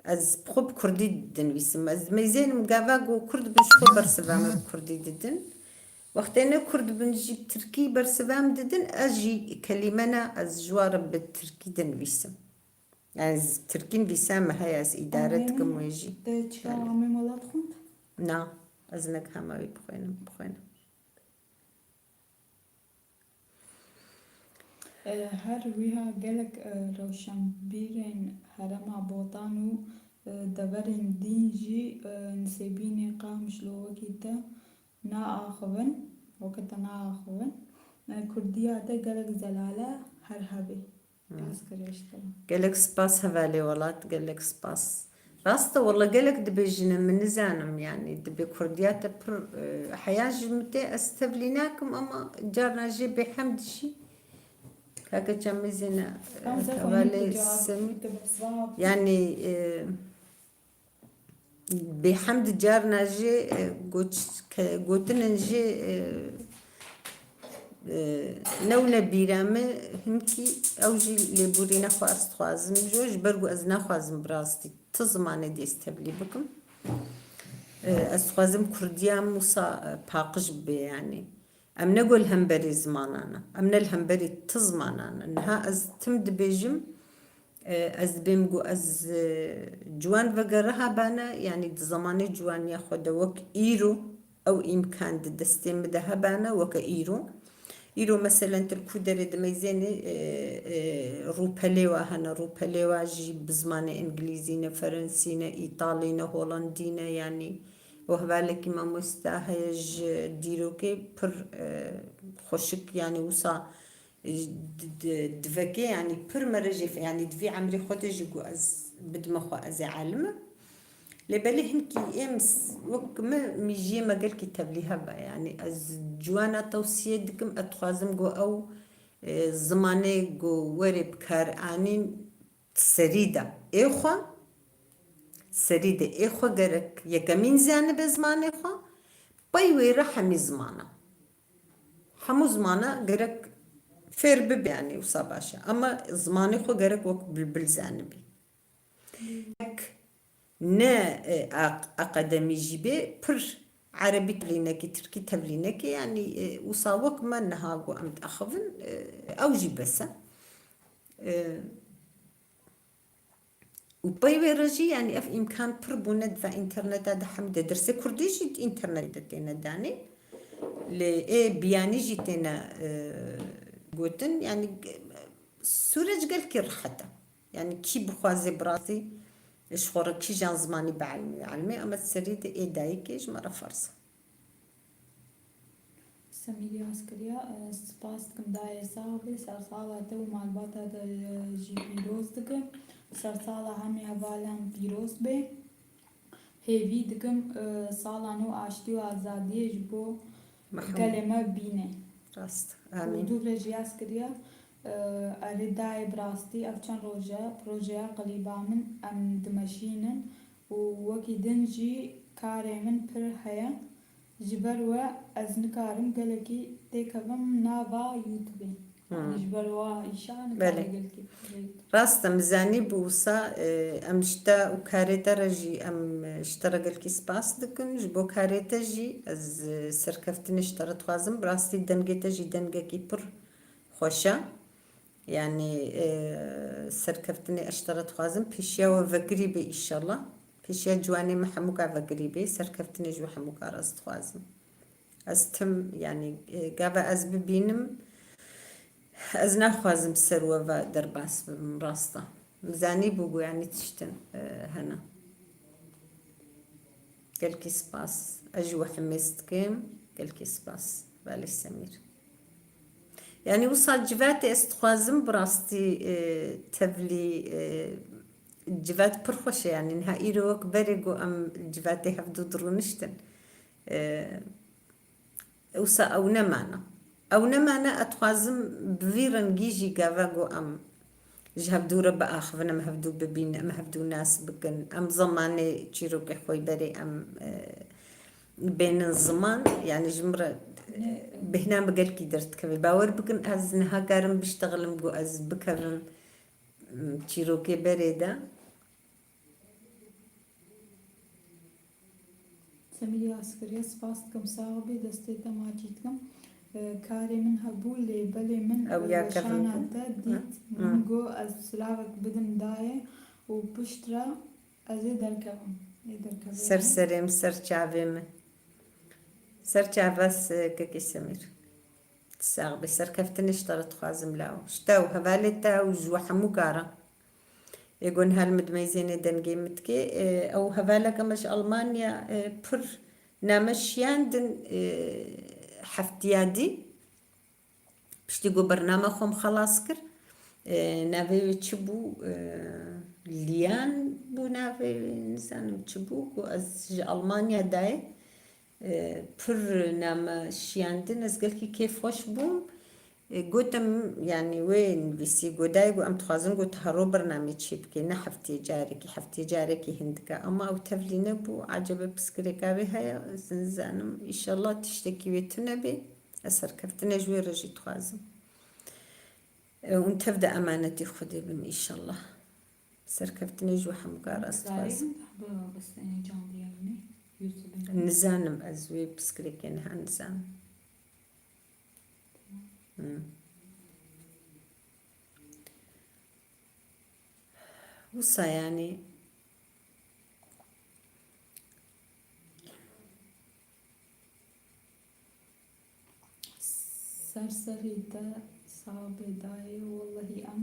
Ez bi xwe bi kurdî dinivîsim. Ez dimeyzênim gava ku kurd bin ji xwe bersiva min bi kurdî didin. Wextê ne kurd bin jî bi tirkî bersiva min didin, ez jî kelîmena ez ji wan re bi tirkî dinivîsim. Yani ez tirkî nivîsa min heye, ez îdare Amê dikim min wê jî. Te çiqa Yani. Amê Malat xwend? Na, ez nigiha me wê bixwînim, bixwînim. E, her wiha gelek, e, rewşenbîrên herêma Botan û, e, deverên din jî, e, Nisêbînê, Qamişlo wekî te naaxivin, weke te naaxivin. E, Kurdiya te gelek zelale her hebê. Hmm. Yaz kiriş te. Gelek spas hevalê welat, gelek spas. Rast e, wele gelek dibêjin, min nizanim, yanî dibê kurdiya te pir, e, heya ji min tê, ez tevlî nakim, ama carna jê bêhemd jî. Kake çemizîne, e, Tam sen hevalê xwendin Semî. Yanî, e, Bêhemd carna jî, e, got-, ke-, gotinên jî, e, e, newne bîra min, hinkî ew jî lêborîna xwe ez dixwazim jo, ji ber ku ez naxwazim bi rastî ti zimanê dî ez tevlî bikim. E, ez dixwazim kurdiya min wisa, e, paqij bibe, yanî. Em ne ku li hemberî zimanan e. Em ne li hemberî ti zimanan e. Niha ez tim dibêjim, e, ez dibêm ku ez, e, ciwan vegere hebane, yanî di zemanê ciwaniya xwe de wek îro ew îmkan di destê min de hebane, weke îro. Îro meselen tu li ku derê dimeyzênî, e, e, rûpelê wa hene, rûpelê wa jî bi zimanê îngilîzî ne, ferensî ne, îtalî ne, holandî ne, yanî û hevalekî mamosta heye ji dîrokê pir, e, xweşik, yanî wisa, e, di, di, divekê, yanî pir mere jê fe-, yanî di vî emrê xwe de jî ku ez bidime xwe, ez ê alim im. Lê belê hinkî êm s-, wek min mîjiyê me gelkî tevlî hebe. Yanî ez ciwana tewsiye dikim, ez dixwazim ku ew, e, zimanê ku were bi kar anîn, serî de ê xwe, serî de ê xwe gerek yekemîn zanibe zimanê xwe, pey wê re hemî zimana. Hemû zimana gerek fêr bibe, yanî wisa baş e. Ama zimanê xwe gerek wek bilbil zanibî. Gerek ne, e, aq-, akademî jî bê, pir erebî tevlî nekî, tirkî tevlî nekî, yanî, e, wisa wek me niha ku em diaxivin, e, ew jî bes e. E, û pey wê re jî, yanî ev îmkan pir bûne di va înterneta de hem de dersê kurdî jî di înternetê de têne danê. Lê ê biyanî jî têne, e, gotin, yanî, e, sûreç gelkî rehet e. Yanî kî bixwaze bi rastî ji xwe re kîjan zimanî bielmê, elmê, ama di serî de ê dayikê ji me re ferz e. Semîrî Askiriya, e, spas dikim dayê sax bê, sersala te û malbata te, e, jî pîroz dikim. Sersala hemî hevalan pîroz bê. Hêvî dikim, e, sala nû aştî û azadiyê ji bo Mehmûd. Gelê me bîne. Rast. Û Amîn. Dû vê jî Askiriya, e, erê dayê bi rastî ev çend roj e, projeya qilîba min em dimeşînin û wekî din jî karê min pir heye. Ji ber we ez nikarim gelekî têkevim nava YouTubeê. Yanî ji ber wa îşa nikare Belê. gelkî. Rast e, min zanî bû wisa, e, em ji te û karê te re jî em, e, ji te re gelkî spas dikin. Ji bo karê te jî ez, e, serkeftinê ji te re dixwazim. Bi rastî dengê te jî dengekî pir xweş e. Yanî, e, serkeftinê ez ji te re dixwazim. Pêşiya we vekirî bê îşallah. Pêşiya ciwanê me hemûka vekirî bê. Serkeftinê ji we hemûka re ez dixwazim. Ez tim, yanî, e, gava ez bibînim, ez naxwazim ser we ve derbas bibim, rast e. Min zanîbû ku, yanî, tiştin, e, hene. Gelkî spas. Ez ji we himêz dikim. Gelkî spas. Belê Semîr. Yanî wisa civatê ez dixwazim bi rastî, e, tevlî, e, civat pir xweş e, yanî niha îro wek berê ku em civatê hevdû dirûniştin. E, wisa ew nemane. Ew nemane, ez dixwazim bi vî rengî jî gava ku em ji hevdû re biaxivin, em hevdû bibînin, em hevdû nas bikin, em zemanê çîrokê xwe berê em, e, bênin ziman, yanî ji min re, e, bêhna min gelkî derdikeve. Bawer bikin, ez niha karim biştexilim ku ez bikevim, m, çîrokê berê de. Semîrî Askeriya, spas dikim, sax bî, destê te maçî dikim. E, karê min hebû, lê belê min Ew ya kevin weşana bû. te Ha. dît, Ha. min got ez silavek bidim dayê û piştre Ez ê derkevim. Ê derkevim. Ser serê min, ser çavê min. Ser çavas, e, kekê Semîr. Sax bî, serkeftinê ji te re dixwazim law. Ji te û hevalê te û ji we hemû karan. Ê gon hel min dimeyzênê dengê min dikê. E, ew hevaleke me ji Almanya, e, pir name şiyandin, e, heftiya dî. Piştî ku bernama xwe min xelas kir, e, navê wê çi bû? E, Liyan bû navê wê, nizanim çi bû, ku ez ji Almanya dayê, e, pir name şiyandin, ez gelkî kêfxweş bûm. E, gotim, yanî wê nivîsî, ku dayê ku em dixwazin ku tu hero bernamê çê bikê, ne heftiyê carekî, heftiyê carekî hindike. Ama ew tevlî nebû, ecebe pirsgirêka wê heye, ez nizanim, îşallah tiştekî wê tune bê. Ez serkeftinê ji wê re jî dixwazim. E, hûn tev de emanetî Xwedê bin, îşallah. Serkeftinê ji we hemûka re ez dixwazim. Nizanim ez wê pirsgirêkê niha nizanim. Hmm. Wisa yanî Ser serî te sax bê dayê, wellehî em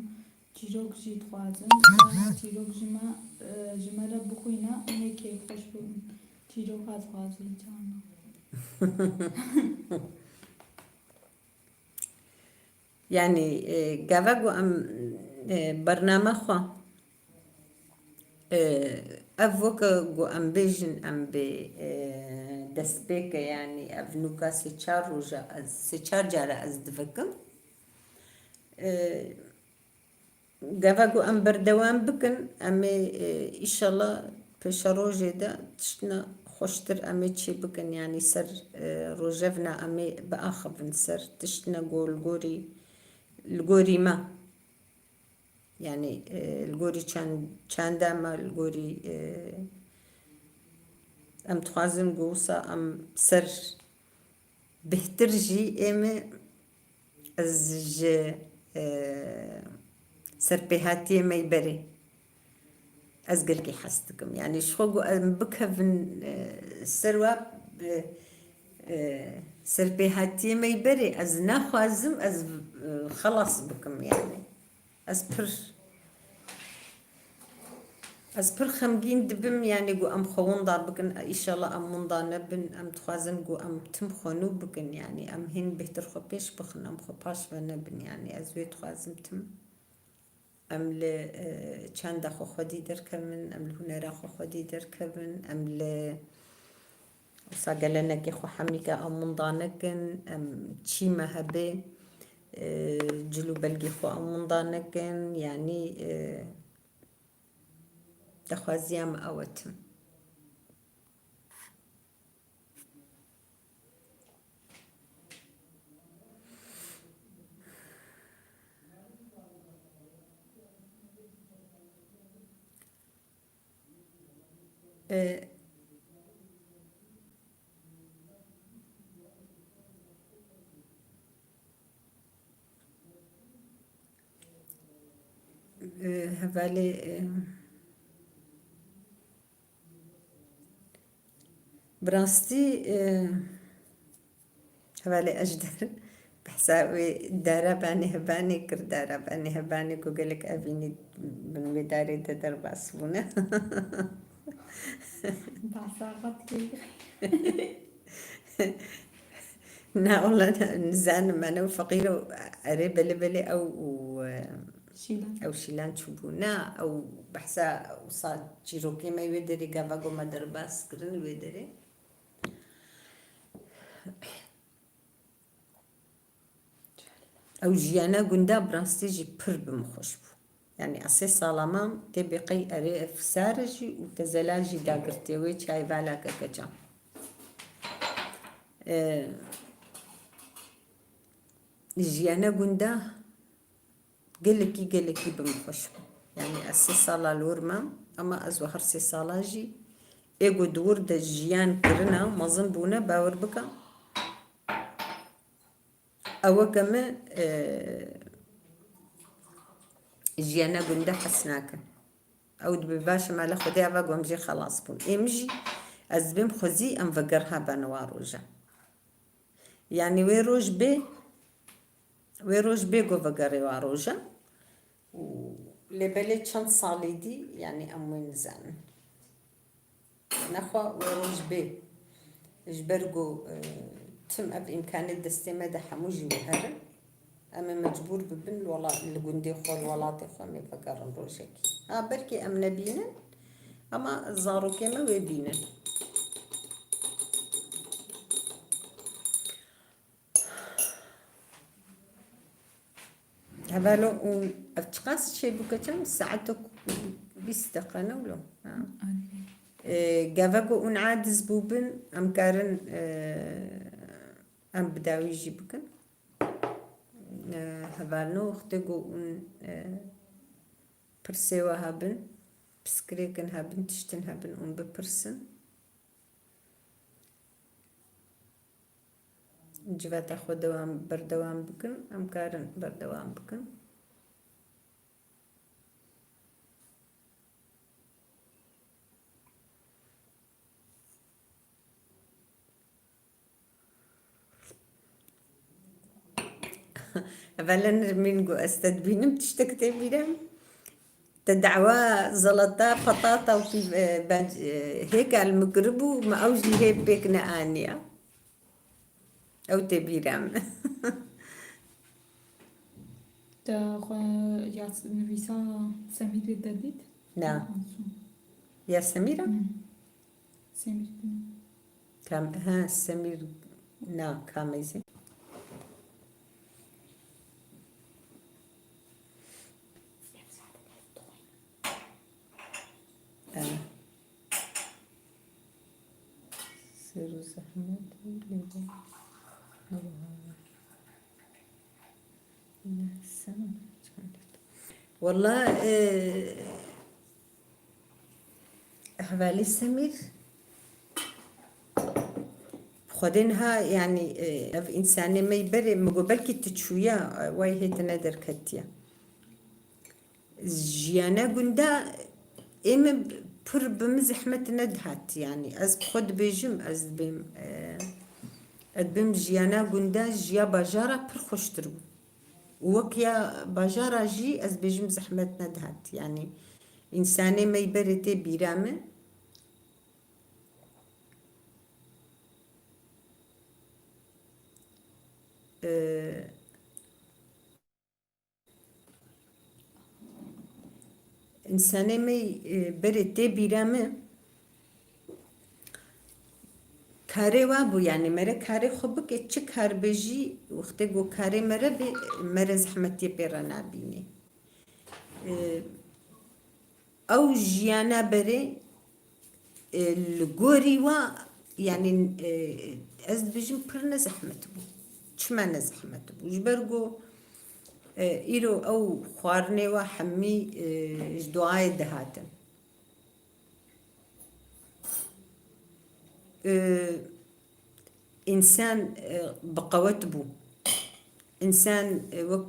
çîrok jî dixwazin. Çîrok ji me, e, ji me re bixwîne, em ê kêfxweş bibin. Çîroka dixwazin carna. Yanî, e, gava ku em, e, bername xwe, e, ev weke ku em bêjin, em bê, e, destpêke, yanî ev nûka sê çar roja ez, sê çar cara ez divekim. E, Gava ku em berdewam bikin, em ê, e, îşallah pêşerojê de tiştine xweştir em ê çê bikin. Yanî ser, e, rojevna em ê biaxivin ser tiştine ku li gorî, li gorî me. Yanî, e, li gorî çend, çanda me, li gorî, e, em dixwazin ku wisa em ser Bêhtir jî ê min ez ji, e, Serpêhatiyê me yê berê. Ez gelkî hez dikim. Yanî ji xwe got em bikevin, e, ser we, e, e, serpêhatiyê me yê berê. Ez naxwazim ez, e, xelas bikim yanî. Ez pir, ez pir xemgîn dibim, yanî ku em xwe windar bikin, îşallah em windar nebin, em dixwazin ku em tim xwe nû bikin, yanî em hîn bêhtir xwe pêş bixin, em xwe paş ve nebin, yanî ez wê dixwazim tim. Em li, e, çanda xwe xwedî derkevin, em li hunera xwe xwedî derkevin, em li wisa gelenekê xwe hemî ke em winda nekin, em çî me hebe, e, cil û belgê xwe em winda nekin, yanî, e, daxwaziya me ew e tim. E, e, hevalê, e, Bi rastî, e, hevalê Ejder behsa wê dara banê hebanê kir, dara banê hebanê ku gelek evînî bin wê darê de derbas bûne. Behsa xwe dikê. Na, wala ne, nizanim, me ne feqîr û erê belê belê ew û, e, Şîlan. Ew Şîlan çûbû. Na, ew behsa wisa çîrokê me wê derê gava ku me derbas kirin wê derê. Ew jiyana gunda bi rastî jî pir bi min xweş bû. Yanî ez sê sala mam tê bê qey erê ev sar e jî û tezela jî dagirtiye wê çayê vala ke keçan. Ee, jiyana gunda gelekî, gelekî bi min xweş bû. Yanî ez sê sala li wir mam, ama ez û her sê sala jî ê ku di wir de jiyan kirina, mezin bûne, bawer bike. Ew weke min, e, jiyana gunda hes nake. Ew dibê baş e, mala Xwedê ava ku em jê xelas bûn. Ê min jî, ez dibêm xwezî em vegerha bene wa roja. Yanî wê roj bê, wê roj bê ku vegerê wa roja. Û lê belê çend salê dî, yanî em wê nizanin. Nexwe wê roj bê. Ji ber ku, e, tim ev îmkanê destê me de hemû jî wê herin. Em ê mecbûr bibin li wela-, li gundê xwe, li welatê xwe em ê vegerin rojekê. Ha, belkî em nebînin, ama zarokê me wê bînin. Hevalo, û ev çiqas çêbû keçan? Saetek bîst deqa ne wilo? Ha. Anî. E, gava ku hûn aciz bûbin, em karin, e, em bi dawî jî bikin. E, hevalno, wextê ku hûn, e, pirsê we hebin, piskirêkin hebin, tiştin hebin, hûn bipirsin. Civata xwe dewam, berdewam bikin, em karin berdewam bikin. Evela Nermîn got, ez te dibînim, tiştek tê bîra min. Te dawa zelata, patata û pîv-, e, ben, e, hêka li min kiribû, me ew jî hê pêk neaniya. Ew tê bîra min. Te xwe ya s-, nivîsa Semîrê te dît? Na. Ansû. Ya Semîr a? Hmm. Semîr bîne. Kam, ha, Semîr, na, kam e zî? Eh. Sêr û zehmet û lêborî. Wela, e, hevalê Semîr, Xwedê niha, yanî, e, ev însanê me yê berê, min got, belkî tu çûya, e, way hê tine derketiye. Jiyana gunda ê min pir bi min zehmet nedihat. Yanî ez bi xwe dibêjim, ez dibêm, e, ez dibêm jiyana gunda ji ya bajara pir xweştir bû. Û wek ya bajara jî ez bêjim zehmet nedihat. Yanî însanê me yî berê tê bîra min. E, Însanê me, e, berê tê bîra min, karê wa bû, yanî mere karê xwe bike, çi kar be jî, wextê ku karê mere bê, mere zehmetiyê pê re nabînê. E, ew jiyana berê, e, li gorî wa, yanî, e, ez dibêjim pir ne zehmet bû. Çima ne zehmet bû? Ji ber ku, e, îro ew xwarinê wa hemî, e, ji duayê dihatin. E, Însan, e, bi qewet bû. Însan, e, wek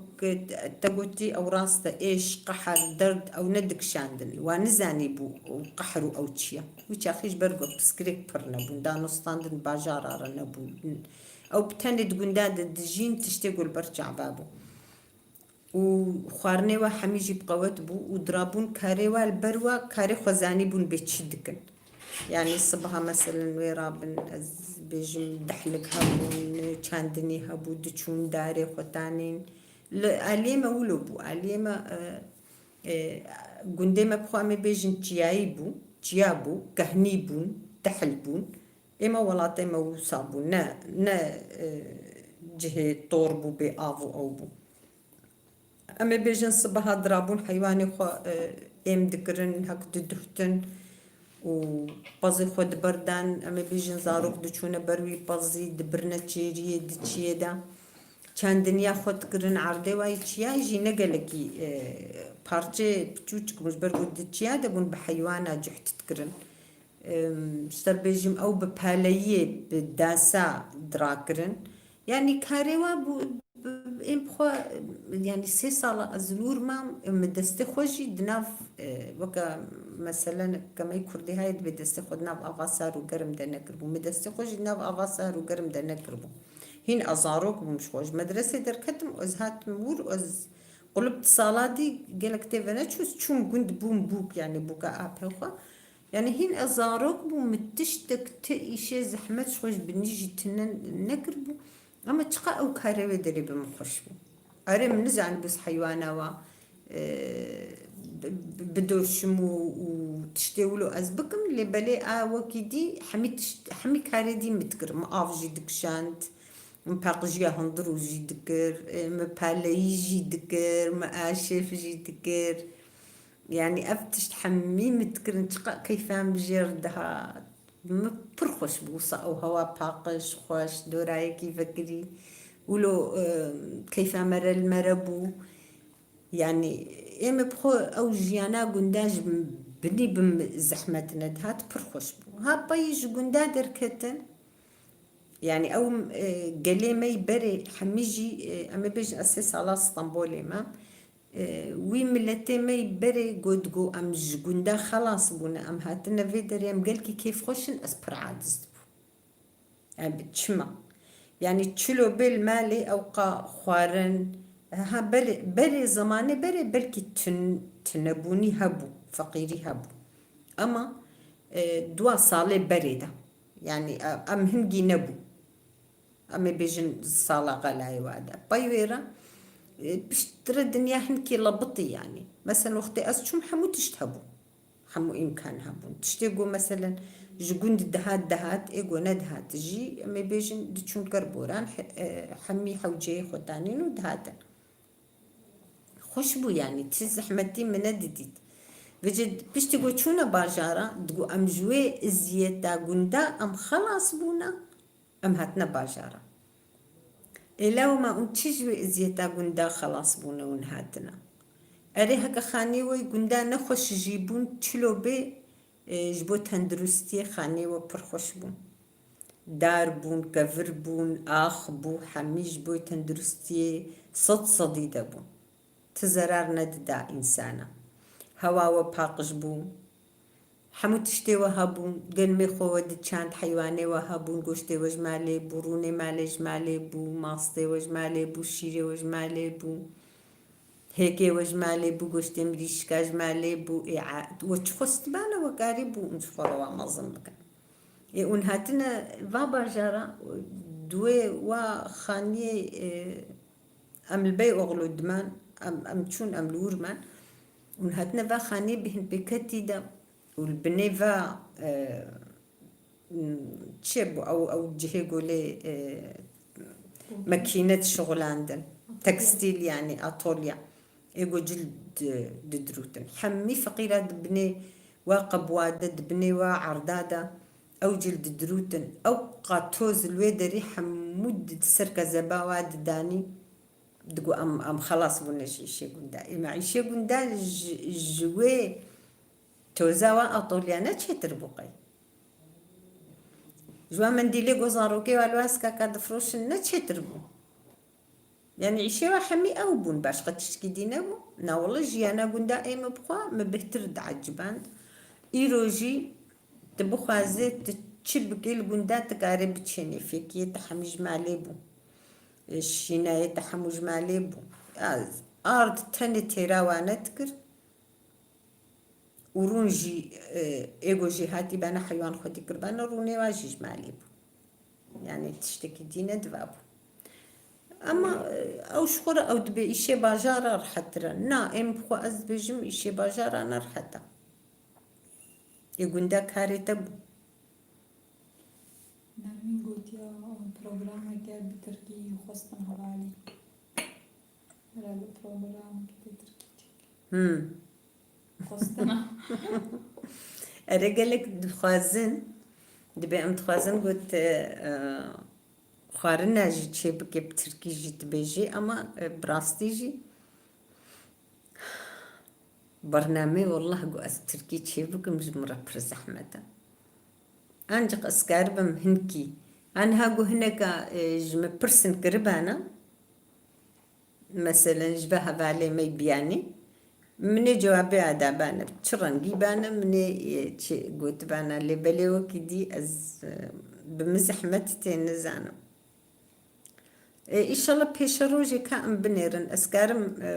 te gotî, ew rast e, êş, qehr, derd, ew nedikişandin. Wan nizanîbû ew qehr û ew çi ye. Wî çaxî ji ber ku piskirêk pir nebûn, danûstandin bajara re nebûn. Ew bi tenê di gunda de dijîn, tiştê ku li ber çava bû. Û xwarinê we hemî jî bi qewet bû û dirabûn karê we li ber we, karê xwezanî bûn bê çi dikin. Yanî sibaha meselen wê rabin, ez bêjim dehlik hebûn, çandinî hebû, diçûn darê xwe tanîn. Li aliyê me wilo bû. Aliyê me, e, e, gundê me bi xwe em ê bêjin çiyayî bû, çiya bû, kehnî bûn, dehl bûn. Ême welatê me wisa bû. Ne, ne, e, cihê tor bû, bê av û ew bû. Em ê bêjin sibeha dirabûn heywanê xwe, e, êm dikirin, hek diduhtin û pezê xwe diberdan. Em ê bêjin zarok diçûne ber wî pezî, dibirine çêriyê, di çiyê de. Çandiniya xwe dikirin, erdê wayî çiya jî ne gelekî, e, parçeyê piçûçik bûn, ji ber ku di çiya de bûn bi heywana cuht dikirin. Em, ji te bêjim, ew bi paleyiyê, bi dasa dirakirin. Yanî karê we bû, bi, ên bi xwe, yanî sê sala ez li wir mam, min destê xwe jî di nav, e, weke meselen kemeyî kurdî hayê dibê destê xwe di nav ava sar û germ de nekiribû. Min destê xwe jî di nav ava sar û germ de nekiribû. Hîn ez zarok bûm ji xwe. Ji medresê derketim, ez hatim wir, ez qulip di sala dî gelek tê veneçû, ez çûm gund bûm bûk, yanî bûka apê xwe. Yanî hîn ez zarok bûm, min tiştek ti îşê zehmet ji xwe ji binî jî tune nekiribû. Ama çiqa ew karê wê derê bi min xweş bû. Erê, min nizanibû ez heywana wa, e, bi, bi, bidoşim û, û tiştê wilo ez bikim, lê belê a wekî dî hemî tişt, hemî karê dî min dikir. Min av jî dikişand, min paqijiya hundirû jî dikir, e, min paleyî jî dikir, min aşêf jî dikir. Yanî ev tişt hemî min dikirin, çiqa keyfa min bi jêr dihat. Min pir xweş bû wisa ew hewa paqij, xweş, dorayekî vekirî. Wilo, e, keyfa me re li me re bû. Yanî ê me bi xwe ew jiyana gunda ji binî bi min zehmet nedihat, pir xweş bû. Ha payî ji gunda derketin. Yanî ew, e, gelê me yî berê hemî jî, e, em ê bêjin ez sê sala Stenbolê me. E, wî miletê me yî berê got, got, em ji gunda xelas bûne, em hatine vê derê, em gelkî kêfxweş in, ez pir aciz dibûm. Em çima? Yanî çilo bê li malê ewqa xwarin, ha berê, berê zemanê berê belkî tun-, tunebûnî hebû, feqîrî hebû. Ama, e, dua salê berê de, yanî, e, em hingî nebû. Em ê bêjin sala xelayê wa de. Pey wê re, e, piştre dinya hinkî lebitî yanî. Meselen wextê ez çûm hemû tişt hebû. Hemû îmkan hebûn. Tiştê ku meselen ji gund dihat dihat, ê ku nedihat jî, em ê bêjin diçûn ker boran, he-, e, hemî hewceyê xwe tanîn û dihatin. Xweş bû yanî, ti zehmetî min nedidît. Vêce piştî ku çûne bajara, digo em ji wê eziyeta gunda em xelas bûne, em hatine bajara. Ê lewma hûn çi ji wê eziyeta gunda xelas bûne hûn hatine? Erê heke xanê we gunda nexweş jî bûn, çilo bê, e, ji bo tenduristiyê xanê we pir xweş bûn. Dar bûn, kevir bûn, ax bû, hemî ji bo tenduristiyê sed sedî de bûn. Ti zerar nedida însana. Hewa we paqij bû. Hemû tiştê we hebûn. Genimê xwe we diçand, heywanê we hebûn, goştê we ji malê bû, rûnê malê ji malê bû, mastê we ji malê bû, şîrê we ji malê bû, hêkê we ji malê bû, goştê mirîşka ji malê bû. Ê, a, we çi xwestibane we karî bû, hûn ji xwe re wa mezin bikin. Ê, hûn hatine va bajara, duwê wa xaniyê, e, em li Beyoğlu diman, em, em çûn, em li wir man. Hûn hatine va xaniyê bêhnpêketî de û li binê va, e, çi bû ew, ew cihê ku lê, e, mekîne dişixulandin. Tekstîl, yanî atolya. Ê ku cil di-, didirûtin. Hemî feqîra di binê wa qebwa de, di binê wa erda de ew cil didirûtin. Ew qatoz li wê derî hemû di ser kezeba wa didanî. Digo em, em xelas bûne ji îşê gunda. Ê me îşê gunda ji, ji wê toza wa atolya ne çêtir bû qey. Ji wa mendîlê ku zarokê wa li wa skaka difroşin ne çêtir bû. Yanî îşê wa hemî ew bûn, başqa tiştkî dî nebû. Na wele jiyana gunda ê me bixwe, me bêhtir dieciband. Îro jî tu bixwazê, tu çi bikê li gunda tu karê biçênê. Fêkiyê te hemî ji malê bû. E, şînayê te hemû ji malê bû. Ya, ard tenê têra wane dikir. Û rûn jî, e, ê ku jêhatî bene heywan xwedî kiribane, rûnê wa jî ji malê bû. Yanî tiştekî dî nediva bû. Ama, e, ew ji xwe re ew dibê îşê bajara rehetir e. Na, ê min bi xwe ez dibêjim îşê bajara ne rehet e. Ê gunda karê te bû. Nermîn gotiya, programeke bi tirkî xwestin hevalî. Herhalde programeke bi tirkî çêkir. Hmm. Xwestina. Ere gelek dixwazin, dibê em dixwazin got, e, xwarina jî çêbike, bi tirkî jî dibêjê, ama, e, bi rastî jî bernameyê, wallah, ku ez tirkî çêbikim, ji min re pir zehmet e. Ancaq ez karibim hinkî. Aniha ku hineka, e, ji min pirsin kiribana, meselen, ji ve hevalê me biyanî, min ê cewabê adabane, çi rengî bane, min ê, e, çi gotibana, lê belê wekî dî ez, e, bi min zehmet tê nizanim. E, înşallah pêşerojê ka em binêrin. Ez karim, e,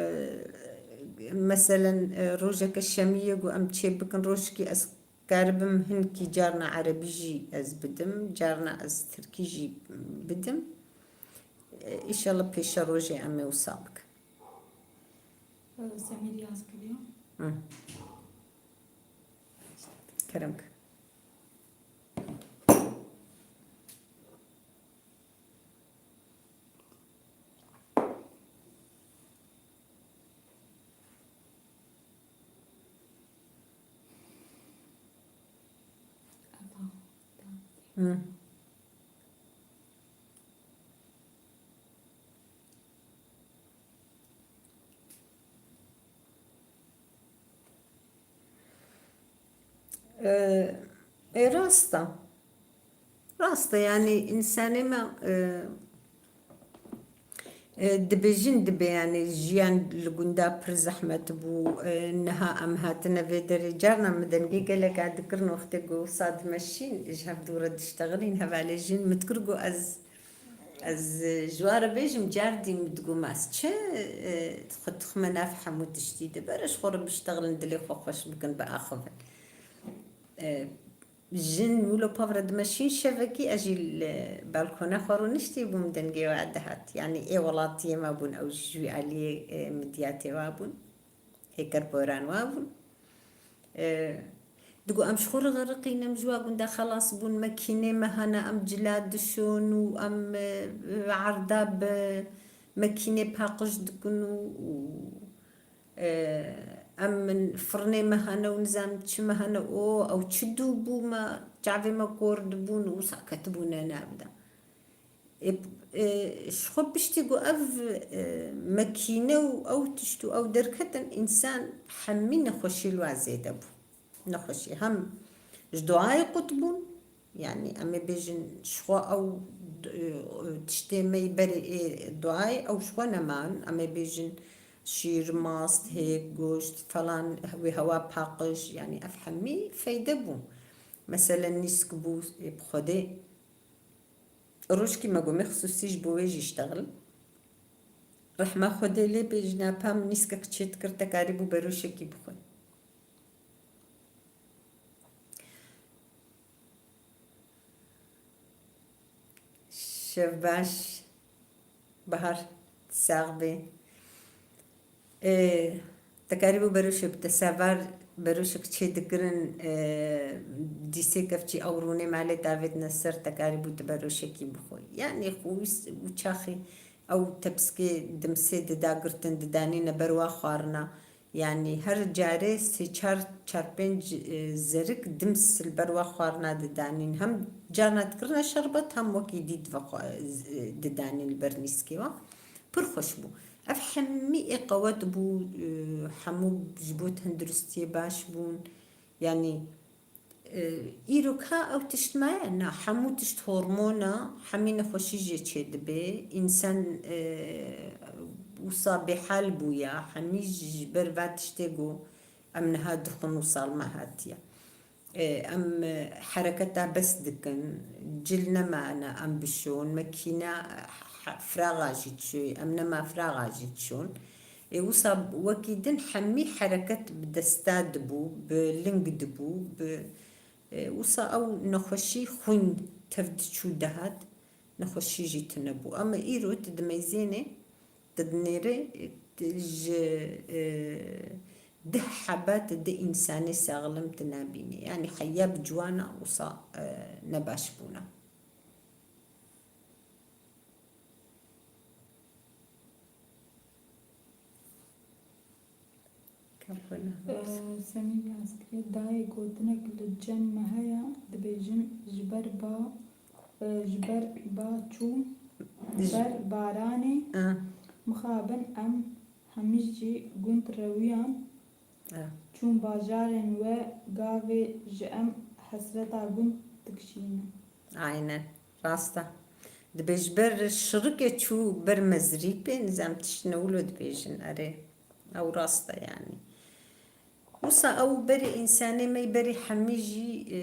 meselen, e, rojeke şemiyê ku em çê bikin, rojkî ez karibim hinkî carna erebî jî ez bidim, carna ez tirkî jî bidim. E, înşallah pêşerojê em ê wisa bikin. Semîr yaz kiriyo. Hı. Kerem ke. Hı. Ee, e, rast e. Rast e, yanî însanê me, e, e, dibêjin, dibê, yanî jiyan li gunda pir zehmet bû. E, niha em hatine vê derê. Carna min dengê gelek a dikirin, wextê ku wisa dimeşîn, ji hev dû re diştexilîn, hevalê jin min dikir ku ez, ez, e, ji wan re bêjim, car dî min digot, ma ez çi, e, xwe dixime nav hemû tiştî de. Bere ji xwe re biştexilin, dilê xwe xweş bikin, biaxivin. E, Jin wilo pav re dimeşîn şevekî, ez jî li balkona xwe rûniştî bûm, dengê we dihat. Yanî ê welatiyê me bûn, ew ji wî aliyê, e, midyatê we bûn. Hêker poran we bûn. E, digo em ji xwe re xeriqîn, em ji wa gunda xelas bûn, mekînê me hene, em cila dişon û em, e, erda bi mekînê paqij dikin û, û Em min firnê me hene û nizam çi me hene, o, ew çi dû bû me, çavê me kor dibûn û wisa ketibûne nav de. Ê, ê, ji xwe piştî ku ev, e, mekîne û ew tişt û ew derketin, însan hemî nexweşî li wa zêde bû. Nexweşî hem ji duayê qut bûn, yanî em ê bêjin ji xwe ew, e, tiştê me yî berê ê duayê ew ji xwe neman, em ê bêjin Şîr, mast, hêk, goşt, falan, wê hewa paqij, yanî ev hemî feyde bû. Meselen nîsk bû, ê, bi Xwedê rojkî me got, me xisûsî ji bo wê jî iştexil. Rehma Xwedê lê bê, jina pa min nîskek çê dikir, te karîbû beroşekî bixwe. Şev baş, Bahar, sax bê. Ê, te karîbû beroşê bi te sevar, beroşek çê dikirin, ê, dîsê kevçî ew rûnê malê davêtine ser, te karîbû tu beroşekî bixwe. Yanî xwe wî s-, wî çaxê ew tepsikê dimsê dida girtin, didanîne ber wa xwarina. Yanî her carê sê çar, çar pênc, e, zerik dims li ber wa xwarina didanîn. Hem carna dikirine şerbet, hem wekî dî dive xwe, e, didanîn li ber nîskê wa. Pir xweş bû. Ev hemî ê qewet bû, e, hemû ji bo tenduristiyê baş bûn. Yanî, e, îro ka ew tişt maye? Na, hemû tişt hormon e, hemî nexweşî jê çêdibe. Însan, e, wisa bêhal bûye, hemî ji ber va tiştê ku em niha dixwin wisa li me hatiye. E, em, e, hereketa bes dikin, cil nemane em bişon, mekîna, e, he-, firaxa jî diçû, em nema firaxa jî diçûn. Ê, wisa wekî din hemî hereket bi desta dibû, bi ling dibû, bi, e, wisa ew nexweşî xwîn tev diçû dihat, nexweşî jî tune bû. Ama îro tu dimeyzênê, tu dinêrê, tu ji, e, deh hebe tu di însanê saxlim tu nabînî. Yanî heya bi ciwana wisa, e, nebaş bûna. Ka xwe nehewt. Ee, Semî Yazgirê dayê gotinek li cem me heye, dibêjin ji ber ba, e, ji ber ba çû, ji ber baranê, ah, mixabin em hemî jî gund rewiyan, ah, çûn bajarên we gavê ji em hesreta gund dikişînin. Aynen. Rast e. Dibê ji ber şirikê çû ber mezrîpê, nizam tiştine wilo dibêjin. Erê. Ew rast e yanî. Wisa ew berê însanê me berê hemî jî, e,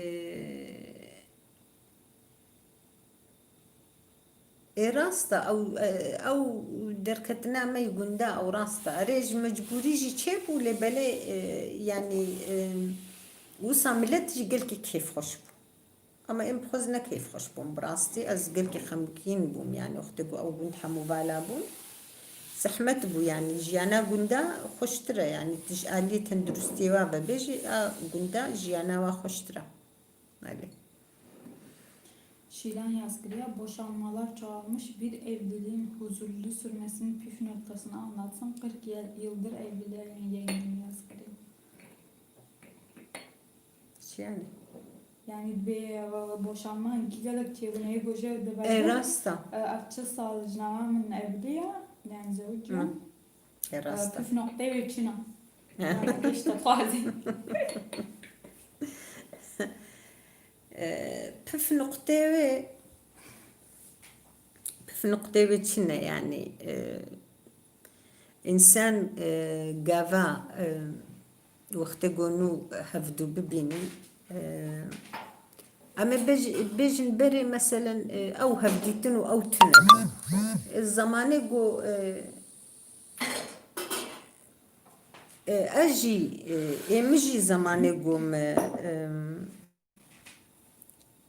ê rast e. Ew, e, ew derketina me yê gunda ew rast e. Erê ji mecbûrî jî çêbû lê belê, e, yanî, e, wisa milet jî gelkî kêfxweş bû. Ama em bi xwe ne kêfxweş bûn. Bi rastî ez gelkî xemgîn bûm. Yanî wextê ku ew gund hemû vala bûn, zehmet bû. Yanî jiyana gunda xweştir e. Yanî tu ji aliyê tenduristiyê wa vebêjî, a gunda jiyana wa xweştir e. Belê. Şîlan yazgiriya, boşanmalar çoğalmış, bir evliliğin huzurlu sürmesinin püf noktasını anlatsın. Kırk yıl- yıldır evliliğe yengin yazgiri. Çi yani? Yani dibê, e, boşanma, hinkî gelek çêbûne, yê goje dibêje. E, rast e. E, ev çi sal jina min evliya, yani zewciya. Hı. E, rast e. Püf noktê wê çi ne? Yani geç dixwazî. E, püf noktê wê, püf noktê wê çi ne yani? E, Însan, e, gava, e, wextê ku nû hevdû bibînin, e, em ê bêj-, bêjin berê, meselen, e, ew hevdîtin û ew tune bûn. E, zemanê ku, e, e, ez jî, e, ê min jî zemanê ku me, e,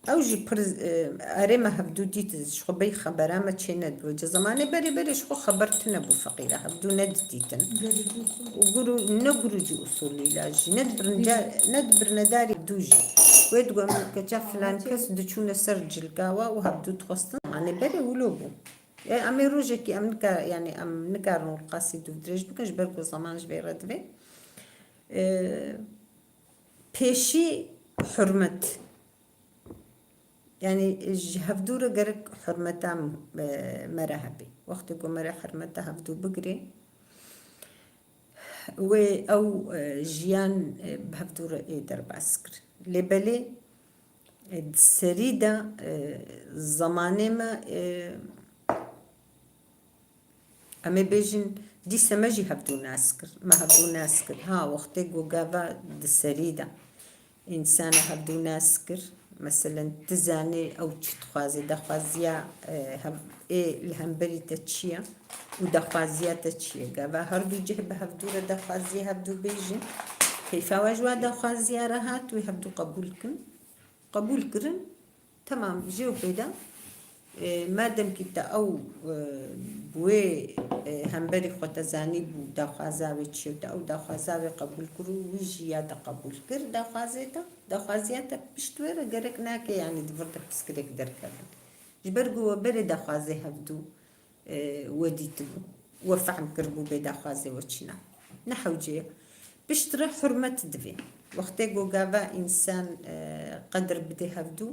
Ew jî pir, e, erê me hevdû dît, ji xwe bêyî xebera me çê nedibû. Ci zemanê berê berê ji xwe xeber tune bû feqîra, hevdû nedidîtin. Û guru, ne gurucî usulî la jî, ne di birinca-, ne di birnedarî hevdû jî. Wê digot, em keça filan kes diçûne ser cilka wa û hevdû dixwestin. Zemanê berê wilo bû. E, em ê rojekî em nika-, yani em nikarin qasî dûv dirêj bikin, ji ber ku zeman ji vê re divê. E, Pêşî hurmet. Yani ji hevdû re gerek hurmeta, e, me re hebe. Wextê ku me re hurmeta hevdû bigirê, wê ew, e, jiyan, e, bi hevdû re ê derbas kir. Lê belê, e, di serî de, e, zemanê me, e, Em ê bêjin, dîse me jî hevdû nas kir. Me hevdû nas kir. Ha, wextê ku gava di serî de însana hevdû nas kir, meselen, tu zanî ew çi dixwaze, daxwaziya, e, hev-, ê li hemberî te çi ye û daxwaziya te çi ye. Gava her du cih bi hevdû re daxwaziya hevdû bêjin. Keyfa we ji wa daxwaziya re hat, wê hevdû qebûl kin. Qebûl kirin, temam, jê û pê de, e, madem kî te ew, e, bi wê, e, hemberî xwe te zanîbû daxwaza wê çi ye, te ew daxwaza wê qebûl kir û wî jî ya te qebûl kir, daxwazê te, daxwaziya te pişt wê re gerek nake, yanî di vir de pirsgirêk derkevin. Ji ber ku we berê daxwazê hevdû, e, we dîtibû, we fehm kiribû bê daxwazê we çi ne. Ne hewce ye. Piştre hurmet divê. Wextê ku gava însan, e, qedir bidê hevdû,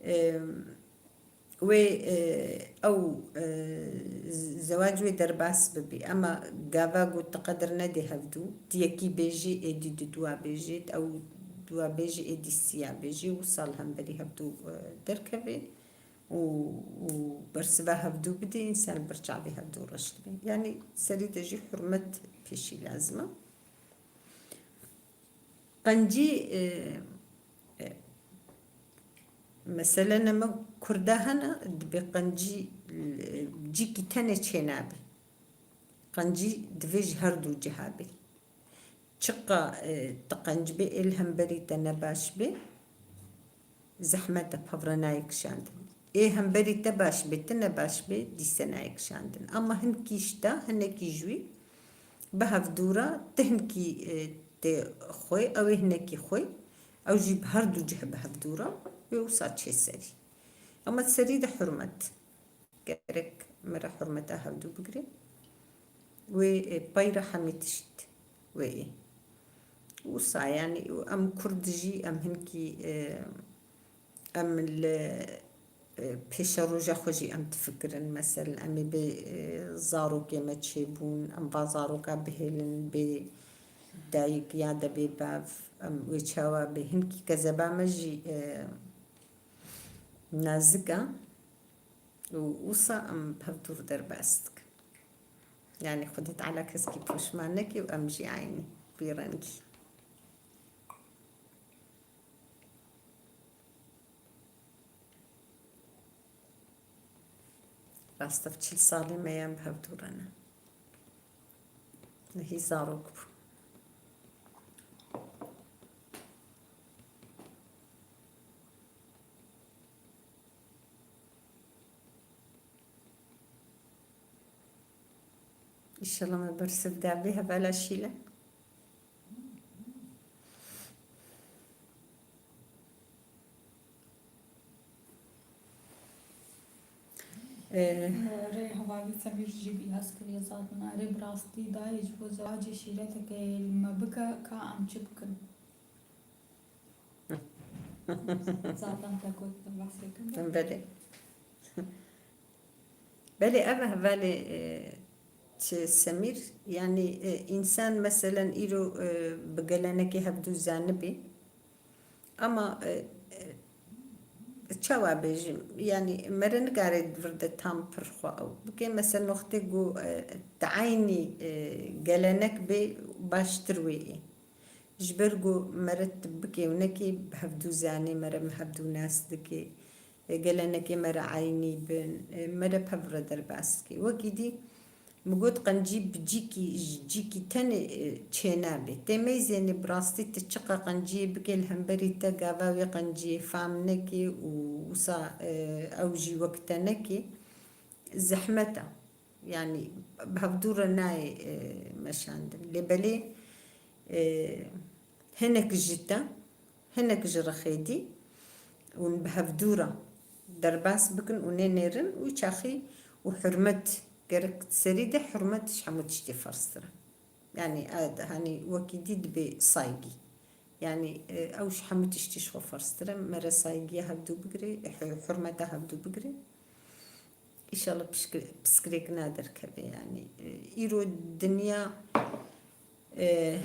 e, wê, e, ew, e, z-, zewac wê derbas bibî. Ema gava ku tu qedir nedê hevdû, tu yekî bêjî, êdî du dua bêjî, ew dua bêjî, êdî siya bêjî, wisa li hemberî hevdû, e, derkevê. û, û bersiva hevdû bidê, însan li ber çavê hevdû reş dibe. Yanî serî de jî hurmet pêşî lazim e. Qencî, e, e, mesele ne me Kurda hene, dibê qencî, e, cîkî tenê çênabe. Qencî divê ji her du ciha bê. Çiqa, e, tu qenc bê, ê li hemberî te nebaş bê, zehmet e, pevre nayê kişandin. Ê hemberî te baş bê, tu nebaş bê, dîse nayê kişandin. Ama hinkî ji te, hinekî ji wî bi hevdû re, tu hinkî, e, tê xwê, ew ê hinekî xwê, ew jî bi her du cih bi hevdû re, wê wisa çê serî. Ama serî de hurmet. Gerek me re hurmeta hevdû bigire. Wê, e, pey re hemî tişt wê ê. Wisa, yanî, em Kurd jî, em hinkî, e, em li, e, pêşeroja xwe jî em difikirin. Meselen, em ê bê, e, zarokê me çêbûn, em va zaroka bihêlin, bê dayik ya de bê bav, em wê çawa bê. Hinkî kezeba me jî, e, nazik e. Û wisa em bi hevdû re derbas dikin. Yanî Xwedê Teala keskî poşman neke û em jî eynî vî rengî. Rast e, çil salê me yan bi hevdû re ne. Hî zarok bû. Înşallah me bersiv da bê hevala Şîle. Ee, Rê hevalî Semîr jî bî hez kiriye zaten. Erê, bi rastî dayê ji bo zewacê şîreteke li me bike, ka em çi bikin? Zaten te got, te behsê kir. Belê. Belê, ev e hevalê, e, çi Semîr, yanî, e, însan meselen îro, e, bi gelenekê hevdû zanibê. Ama, e, e, çawa bêjim, yanî mere nikare di vir de tam pir xwe ew bike. Mesela wextê ku, e, di eynî, e, gelenek bê baştir wê ê. Ji ber ku mere tu bikê û nekê bi hevdû zanê, mere bi hevdû nas dike. E, gelenekê mere eynî bin, e, mere pevre derbas dike. Wekî dî, Min got, qencî bi cîkî, ji cîkî tenê, e, çênabê. Tê meyzênê bi rastî tu çiqa qenciyê bikê, li hemberî te gava wê qenciyê fam nekê û wisa, e, ew jî wek te nekê. Zehmet e. Yanî bi hevdû re nayê, e, meşandin. Lê belê, e, hinek ji te, hinek ji rexê dî hûn bi hevdû re derbas bikin û nênêrin û çaxî û hurmet gerek serî de hurmet ji hemû tiştê ferztir e. Yanî, e, hanî wekî dî dibê saygî. Yanî, e, ew ji hemû tiştî ji xwe ferztir e. Mere saygiya hevdû bigire, e, hurmeta hevdû bigire. Înşallah pişkir-, piskirêk naderkeve, yanî, e, îro dinya, e,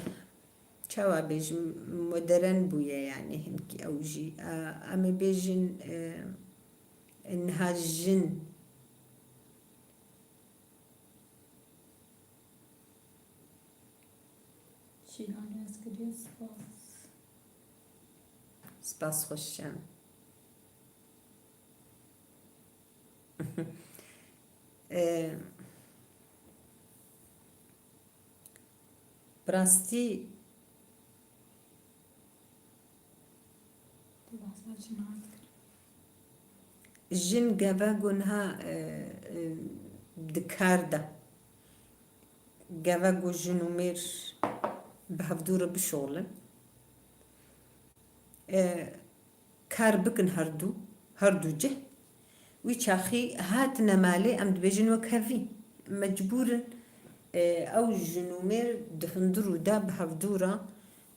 çawa bêjim, modern bûye, yanî hinkî ew jî, e, em ê bêjin, e, niha jin, Şîlanê ez kiriye spas. Spas xweş çem. Ee, bi rastî Tu behsa jinan kir. Jin geve ku niha, e, e, di kar de. Geve ku jin û mêr bi hevdû re bişoxlin. E, kar bikin herdu, herdu cih. Wî çaxî hatine malê, em dibêjin wek hevî. Mecbûr in, e, ew jin û mêr di hundir û da bi hevdû re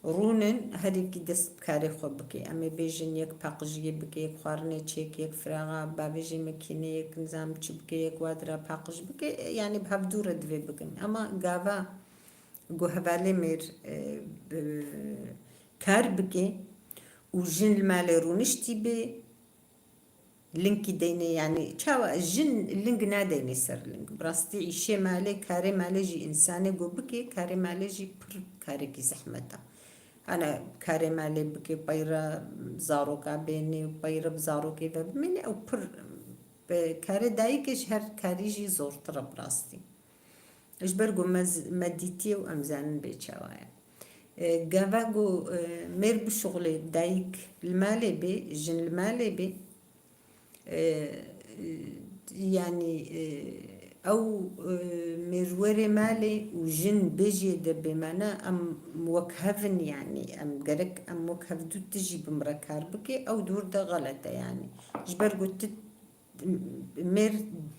rûnin, her yekî dest bi karê xwe bike. Em ê bêjin yek paqijiyê bike, yek xwarinê çêke, yek firaxa bavêjê mekînê, yek nizam çi bike, yek wadira paqij bike. E, yanî bi hevdû re divê bikin. Ema gava ku hevalê mêr, e, bi, kar bike û jin li malê rûniştî bê, lingkî deynê, yanî çawa jin ling nadeynê ser ling. Bi rastî îşê malê, karê malê jî însanê ku bike, karê malê jî pir karekî zehmet e. Hana karê malê bike, peyre zaroka bênê, peyre bi zarokê ve bimîne, ew pir, bi karê dayikê ji her karî jî zortir e bi rastî. Ji ber ku me z-, me dîtiye û em zanin bê çawa ye. E, gava ku, e, mêr bişuxulê, dayik li malê bê, jin li malê bê, e, yanî, e, ew, e, mêr were malê û jin bê jê de bê, mana em wek hev in, yanî em gerek em wek hevdû tijî bi min re kar bike, ew dûr de xelet e yanî. Ji ber ku tu mêr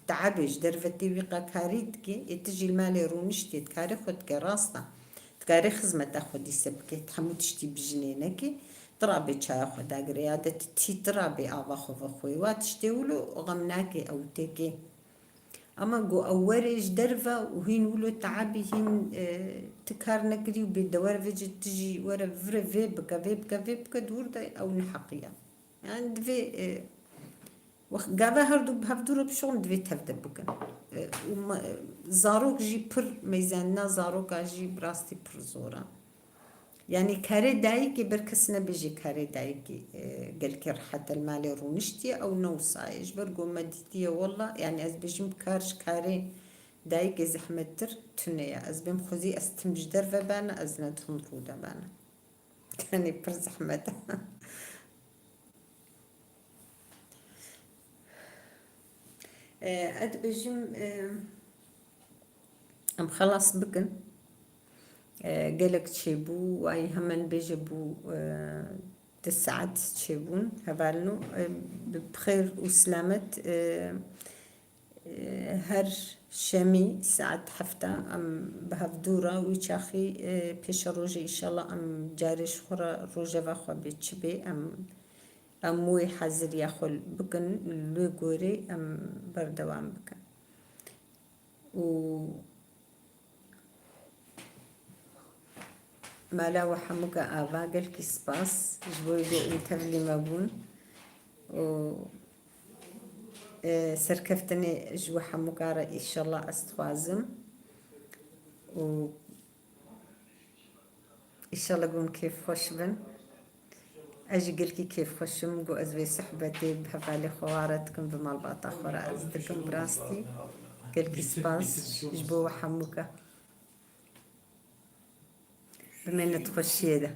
teabê ji derve tê wî qekarî dike, ê tu jî li malê rûniştê, dikarê xwe dike, rast e. Dikarê xizmeta xwe dîse bike, tu hemû tiştî bi jinê neke, tu rabê çaya xwe dagire, ya de tu tî tu rabê ava xwe vexwê. Wa tiştê wilo xem nake ew têkê. Ema ku ew were ji derve û hîn wilo teabî hîn, e, ti kar nekirî û bê de were vê ci tu jî were vire vê bike, vê bike, vê bike, dûr de ew neheqiya. Yani divê, e, wext gava her du bi hevdû re bişon divê tevde bikin. E, û me-, zarok jî pir meyzanîna zaroka jî bi rastî pir zor e. Yani karê dayikê ber kes nebêje karê dayikê, e, gelkê rehet e li malê rûniştiye ew ne wisa ye. Ji ber ku me dîtiye wella, yani ez bêjim kar ji karê dayikê zehmettir tune ye. Ez bêm xwezî ez tim ji derve bana, ez ne di hund rû de bana. Yani pir zehmet e. E, ez dibêjim, e, em xelas bikin. E, gelek çêbû, wayî hemen bêje bû, e, di saet çêbûn, hevalino, e, bi xêr û silamet, e, Her şemî saet hefta em bi hevdû re wî çaxî, e, pêşerojê, înşallah em carê ji xwe re rojeva xwe bê çi bê, em, em wê heziriya xwe bikin, li wê gorê em berdewam bikin. Û Mala we hemûka ava, gelkî spas ji bo ku hûn tevlî me bûn û, e, serkeftinê ji we hemûka re înşallah ez dixwazim û înşallah ku hûn kêfxweş bin. Ez jî gelkî kêfxweş im ku ez vê sohbetê bi hevalê xwe wa re dikim, bi malbata xwe re ez dikim. Bi rastî gelkî spas ji bo we hemûka. Bimînin di xweşiyê de.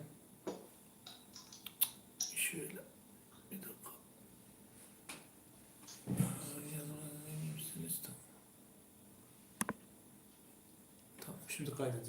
Şöyle. Bir dakika. Tamam, şimdi kaydediyorum.